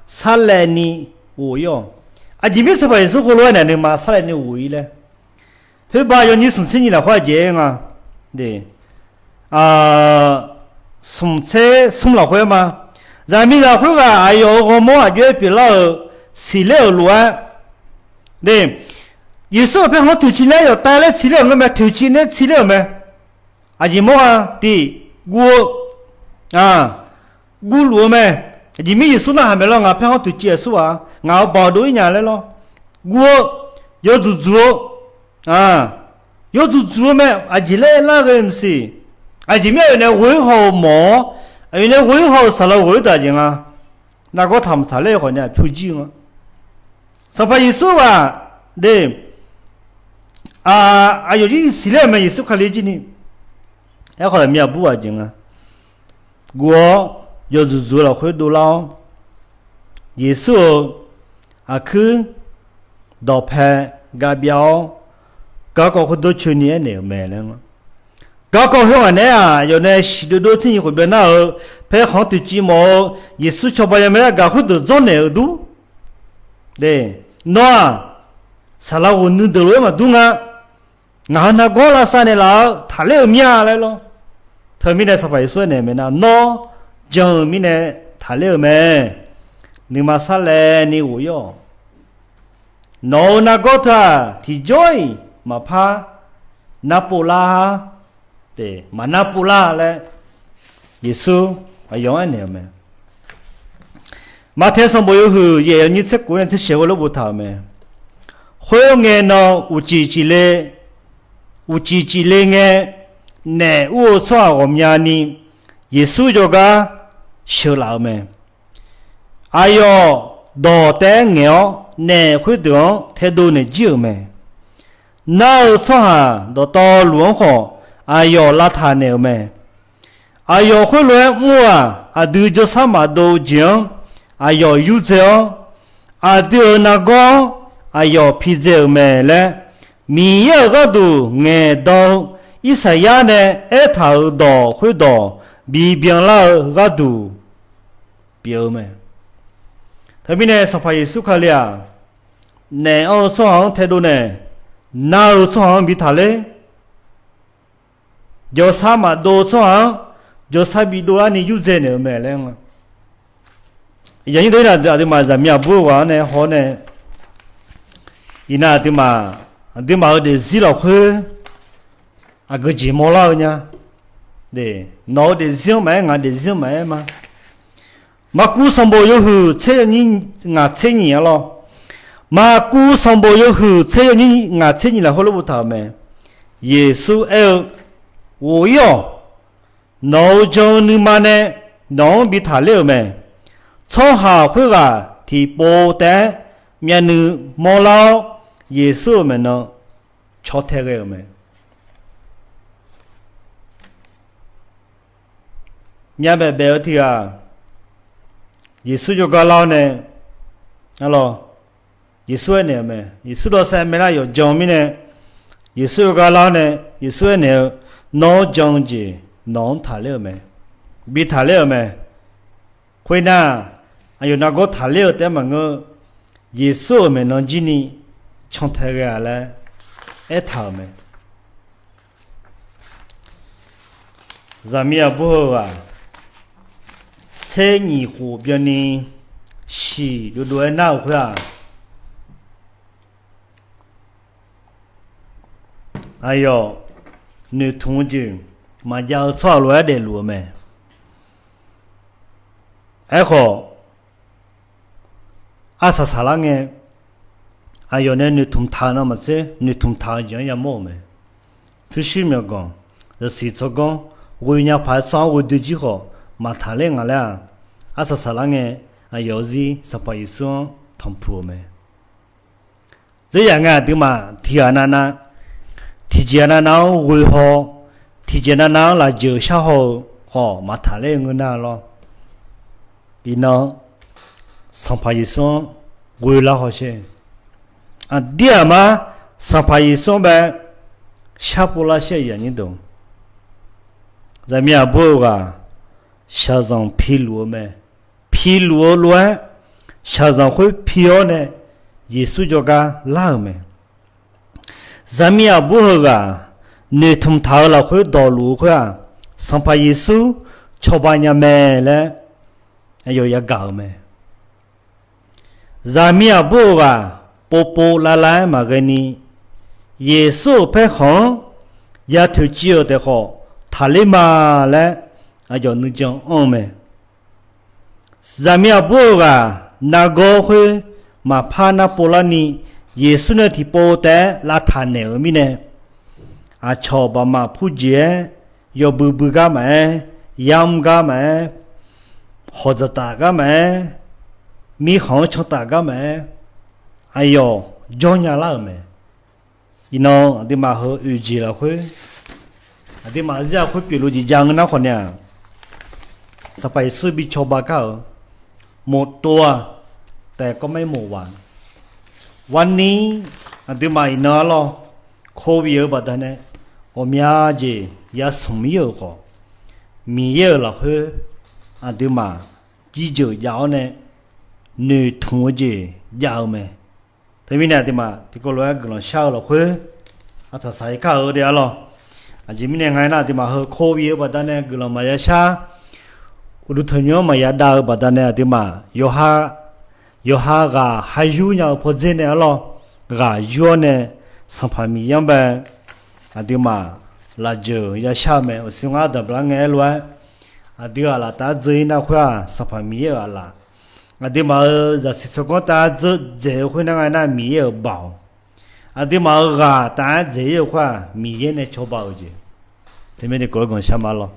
sarlaevni ghof-ir-awq. Aqjeq mirnae Sanqpaq Yeqsur heulof-aer nae nuima sarlaevni ghof-ir laer, khoerbav yawnyir smq tser nyiq lafkhoer aqjeq-aer nga. Smq tser smr lafkhoer ma. Zaqmiqzaq khoerghaq aqyawf-euq ghawrmawr aqjox-aer pyeuflar-euq siqler-euq lof-aer, Yeqsur-euq paerkhanq toeqciv nae yawf tav laer tsiqler-euq ngeur mae, toeqciv nae tsiqler-euq mae. Aqjeq mawr-a tiq, guv-eu, guvluf-eu mae. Aqjeq mirnae Yeqsur narhaq mae lawr, ngaq paerkhanq toeqciv aqsurghaq ngaq-euq baoq dov-ir nya laer lawr. Guv-eu, yawdzuq dzuq-eu, yawdzuq dzuq-eu mae. Aqjeq laer lar ghae maqsiq. Aqjeq mirnae aqyawf nae ghoe-ir haw-euq mawq-awr, aqyawf nae ghoe-ir haw-euq saqlaq ghoe-ir daq jeq nga. Nargawr taq maqtaq ler khawf ni aqpyur jir-eu nga. Sanqpaq Yeqsur-aq, de, aqyawf jir siqler-euq mae, Yeqsur Kali jir ni. Aerkhawf miqyaer aqbur ghaq jeq nga. Guv-awr yawdzuq dzuq-eu lafkhoer dovlar-awr, Yeqsur-euq aqkuir dawqpae gavbyav-awr, garkawv khoerdawr coeni aernaeq-euq mae laer nga. Garkawv khoerghaq naeq-aer-aq, yawf nae shiq dovdov tser nyiq khof byan nar-euq, paerkhanq toeqciv mawf-eu Yeqsur cawba yamawr-aer gaq khoerdeuq dzawrnaeq-eu dur. De, nawr-aq, saqlaq ghoq nuideuq lof-aer maqdur nga. Ngaq-euq nargawr lavsav naeqlaf-eu taqler-euq mir-a laer lawr. Teumirnae Sanqpaq Yeqsur aernaeq-eu mae nar, nawr jan-eu mirnae taqler-eu mae. Nuima sarlaevni ghof-ir-awq. Nawq-euq nargawr teu-aq, tiqjawr-iq maqpar narpov lar-a. Maqnar pov lar laer Yeqsur aqyawf-anr aernaeq-eu mae. Maqtaeq sanqbof yawhuiq yaef yawnyir tser kof nae tser shaeq ghoe lof boftaq-euq mae. Khoerngae nan uqcif cifle, uqcif cifle ngae, naef ur-eu tsawrhaq ghawqmyani Yeqsur jawrgar sheuqlaf-eu mae. Aqyawf dawq taef-aer ngaeq-awr naef khoerdeuq-anr taedov naeq jir-euq mae. Nar-eu tsawrhaq dawqtawvluf-anr khawf aqyawf lavtaq naeq-euq mae. Aqyawf khoerlof-aer mr-eu-aq, aqdui jawrsar maqdov-eu jeq-anr aqyawf yurdzae-awr, aqdui-euq nargawr-anr aqyawf pidzae-euq mae laer, Miqyaer-euq gharduq ngaeqdan-eu Irsaqyar nae aertaq-euq dawq khoerdawq bibyan lar-eu gharduq pyeuf-eu mae. Teumirnae Sanqpaq Yeqsur Kali-aq, naef anr-eu tsawrhaq-anr taedov nae, nar-eu tsawrhaq-anr bi taqler, jawrsar maqdov-eu tsawrhaq-anr jawrsar bidov larni yurdzae naeq-eu mae laer nga. Aqduimaf zaqmiq aqbur-eu ghaq-anr nae haw-awr nae, iqnan aqduimaf, aqduimaf-euq daefzir lafkhoer aqgeujeq mawrlar-eu nya. Nawq-eu daefzir-anr maqaer, ngaq daefzir-anr maqaer ma. Markuv sanqbof yawhuiq tser yawnyir ngaq tser nyiq-a lawr. Markuv sanqbof yawhuiq tser yawnyir ngaq tser nyiq lafkhoer lof boftaq-euq mae. Yeqsur aer-eu, Ghof-ir-awq. Nawq-euq jan-eu nuima nae nawq-anr bi taqler-euq mae. Tsawrhaq khoerghaq tiqpov taef-aer myavnuiv mawrlar-awr, Yeqsur-euq maeqnan caw tae ghae-euq mae. Myavbaef baef-eu tiq ghaq Yeqsur jawrgar lar-awr nae, arlawr, Yeqsur aernaeq-euq mae. Yeqsur dawqsaev maelar yawqjan-eu mirnae, Yeqsur jawrgar lar-awr nae, Yeqsur aernaeq-eu, Nawr jan-eu jeq nawq-anr taqler-euq mae. Bi taqler-euq mae. Khoernar, aqyawf nargawr taqler-eu taef-aer maqngeur, Yeqsur-euq maeqnan jirni cantae ghae-a laer aertaq-euq mae. Zaqmiq aqbur heughaq tser nyiq khof byanni shiq dovdov-aer nar-euq khoer-aq, aqyawf noeqtmq-eu jeq maqjav-eu tsawrhaq lof-aer daefluf-eu mae. Aerkhawf, arsaq saqlar ngae, aqyawf nae noeqtmq taq-eu navmaqtser noeqtmq taq-eu jeq-anr yamawr-euq mae. Pyurshuir myawqganq, yasiq tsawrganr, ghoe nya paq-aer tsawrhaq-anr ghoe doe jir khawf maqtaq ler nga laer-aq, arsaq saqlar ngae, aqyawf-eu zir Sanqpaq Yeqsur-anr tanqpuq-euq mae. Dzerzaq ngae aqduimaf tiqghaq navnav, tiqjeq navnav-anr ghoe haw, tiqjeq navnav-anr lafjeuq shar haw-eu khawf maqtaq ler-eu ngeur nar lawr. Iqnan Sanqpaq Yeqsur-anr ghoe lar hawsher. Aqdir aqmar Sanqpaq Yeqsur-anr bae sharpov lar sher-a. Zaqmiq aqbur-eu ghaq shaqzanq piluf-eu mae. Piluf-eu lof-aer shaqzanq khoer pi-awr nae Yeqsur jawrgar lar-euq mae. Zaqmiq aqbur heughaq noeqtmq taq-eu lafkhoer dawqluf-eu khoer-aq, Sanqpaq Yeqsur cawba nya mae laer aqyawf yagaq-euq mae. Zaqmiq aqbur-eu ghaq povpov lavlav-aer maqghae ni, Yeqsur-euq paerkhanq-anr ya toeqciv-euq taef khawf taqler ma laer aqyawf nuijan anr-eu mae. Zaqmiq aqbur-eu ghaq nargawr khoer maqpar narpov larni, Yeqsur nae tiqpov taef-aer lavtaq naeq-euq mirnae, aqcawq baqmaf purjeq-aer, yawbui bui gar maqaer, yamr gar maqaer, hawqdzaqtaf gar maqaer, mirkhanq-anr cantaf gar maqaer, aqyawf jawrnya lar-euq mae. Iqnan aqduimaf heu oeq jeq lafkhoer, aqduimaf zir-aq khoer pyeufluf jeq ja ngeur nar khawf ni-aq, Sanqpaq Yeqsur bi cawba kar-euq moftov-aq, taef kawv maer mof ghaq. Warni aqduimaf iqnan arlawr, โควิด-eu baqdanae ghawqmya jeq yasmq ir-euq khawf, Miqyaer-euq lafkhoer aqduimaf jirjeuq jav-awr nae noeqtmq-eu jeq jav-eu mae. Teumirnae aqduimaf tiqkawv lof-aer guiqlanq shar-eu lafkhoer aqsaq saq-ir kar-eu de arlawr. Aqjeq mirnae nga aernar, aqduimaf heu โควิด-eu baqdanae guiqlanq maqya shar, uqduq tanqnymr-anr maqya dav-eu baqdanae aqduimaf yawqha, yawqha ghaq ha yur nya-eu pawdzer nae arlawr, ghaq yur-awr nae Sanqpaq Miqyaer-anr bae aqduimaf lafjeuq yashar-eu mae. Uqshoe ngar daqblar ngae aerlof-aer, aqdui aqlaf taf-aer dzeur-ir nar khoer-aq, Sanqpaq Miqyaer-euq aqlaf. Aqduimaf-euq zaqsiq tsawrganr taf-aer dzeur dzaeq-eu khoernar nga aernar, Miqyaer-euq baoq. Aqduimaf-euq ghaq taf-aer dzaeq-ir-eu khoer-aq, Miqyaer nae cawba-euq jeq. Teumirnae guiqlanq shar ma lawr.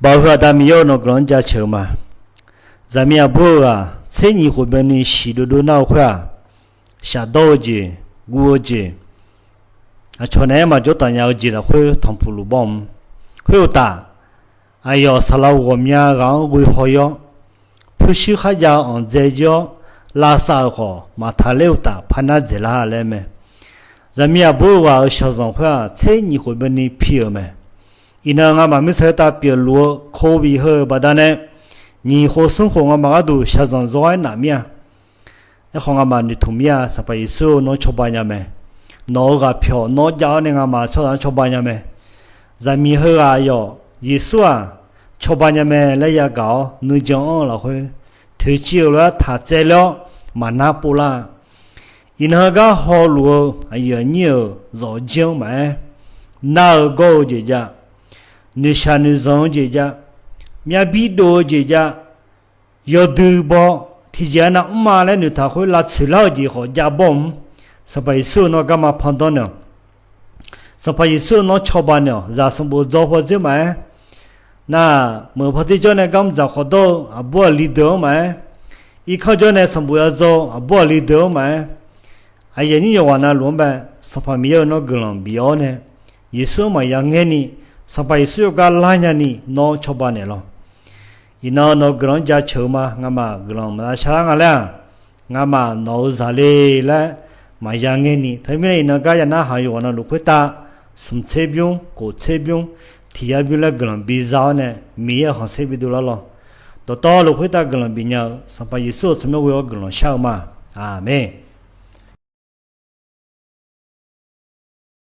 Baoq heu Aqda Miqyaer-eu nawq guiqlanq-anr jaceuq-eu ma. Zaqmiq aqbur-eu ghaq tser nyiq khof byanni shiq dovdov nar-eu khoer-aq, shafdawr-eu jeq, guv-eu jeq, aqcawq naeq-aer maqjawr taf nya-eu jeq lafkhoer tanqpuq luf bawr-eu. Khoeruqtaf, aqyawf saqlaq ghawqmya ghaq-anr ghoe haw-ir-awr, pyurshuir kharjav-eu anqdzae jir-awr, lavsav-euq khawf maqtaq ler uqtaf parnar dzaeqlar laer mae. Zaqmiq aqbur-eu ghaq-euq shaqzanq khoer-aq, tser nyiq khof bani pi-euq mae. Iqnan ngamaf mirtsaq khoertav pyeufluf-eu โควิด heu-euq baqdanae, nyiq khof smr khof ngamaf gharduq shaqzanq zawr-aer naf mir-a. Aerkhawf ngamaf noeqtmq mir-a, Sanqpaq Yeqsur-eu nawr cawba nya mae. Nawq-euq ghaqpyawq nawr jav-awr nae ngamaf tsawrhaq-anr cawba nya mae. Zaqmiq heughaq aqyawf Yeqsur-aq cawba nya mae laer yagaq-awr nuijan anr-eu lafkhoer, toeqciv-euq lof-aer taq tsaevler-awr maqnar povlar-a. Iqnan heugar hawluf-eu aqyuif aqnyir-euq zawqjir-anr maqaer, nar-eu gawr-eu jeq jav, noeqshaq noeqzanq-eu jeq jav, myavbir dov-eu jeq jav, yawdui baw, tiqjeq-a nav mrma laer noeqtaq khoer lavtsoeq lar-eu jeq khawf jav baw mr. Sanqpaq Yeqsur-eu nawr garma pandanr naeq-awq. Sanqpaq Yeqsur-eu nawr cawba naeq-awq. Zaq sanqbof dzaw paw dzoer maqaer, nar, meuq paw ter jawr nae garmr dzaq khawf dawr-eu aqbur aqli deuq-anr maqaer, irkanr jawr nae sanqbof yadzaw-eu aqbur aqli deuq-anr maqaer, aqyuif aqnyir yawqghaq navluf-anr bae, Sanqpaq Miqyaer-eu nawr guiqlanq bif-awr nae, Yeqsur-anr maqya ngaer ni, Sanqpaq Yeqsur yawgar lar nya ni nawr cawba naeq lawq. Iqnan nawq-eu guiqlanq-anr jaceuq-eu ma. Ngamaf guiqlanq maqza shar lar nga laer-aq, ngamaf nawq-eu zaq le laer maqya ngaer ni. Teumirnae iqnan gar yanar haq yawqghaq navluf khoertav, smq tser bymr, kof tser bymr, tiq yar bymr laer guiqlanq biza-awr nae, Miqyaer-euq khanqsaer bidov lar lawq. Dawqtawvluf khoertav guiqlanq bif nya-eu Sanqpaq Yeqsur-euq tsawrmyanr ghoe-awr guiqlanq shar-eu ma. Aqmeq.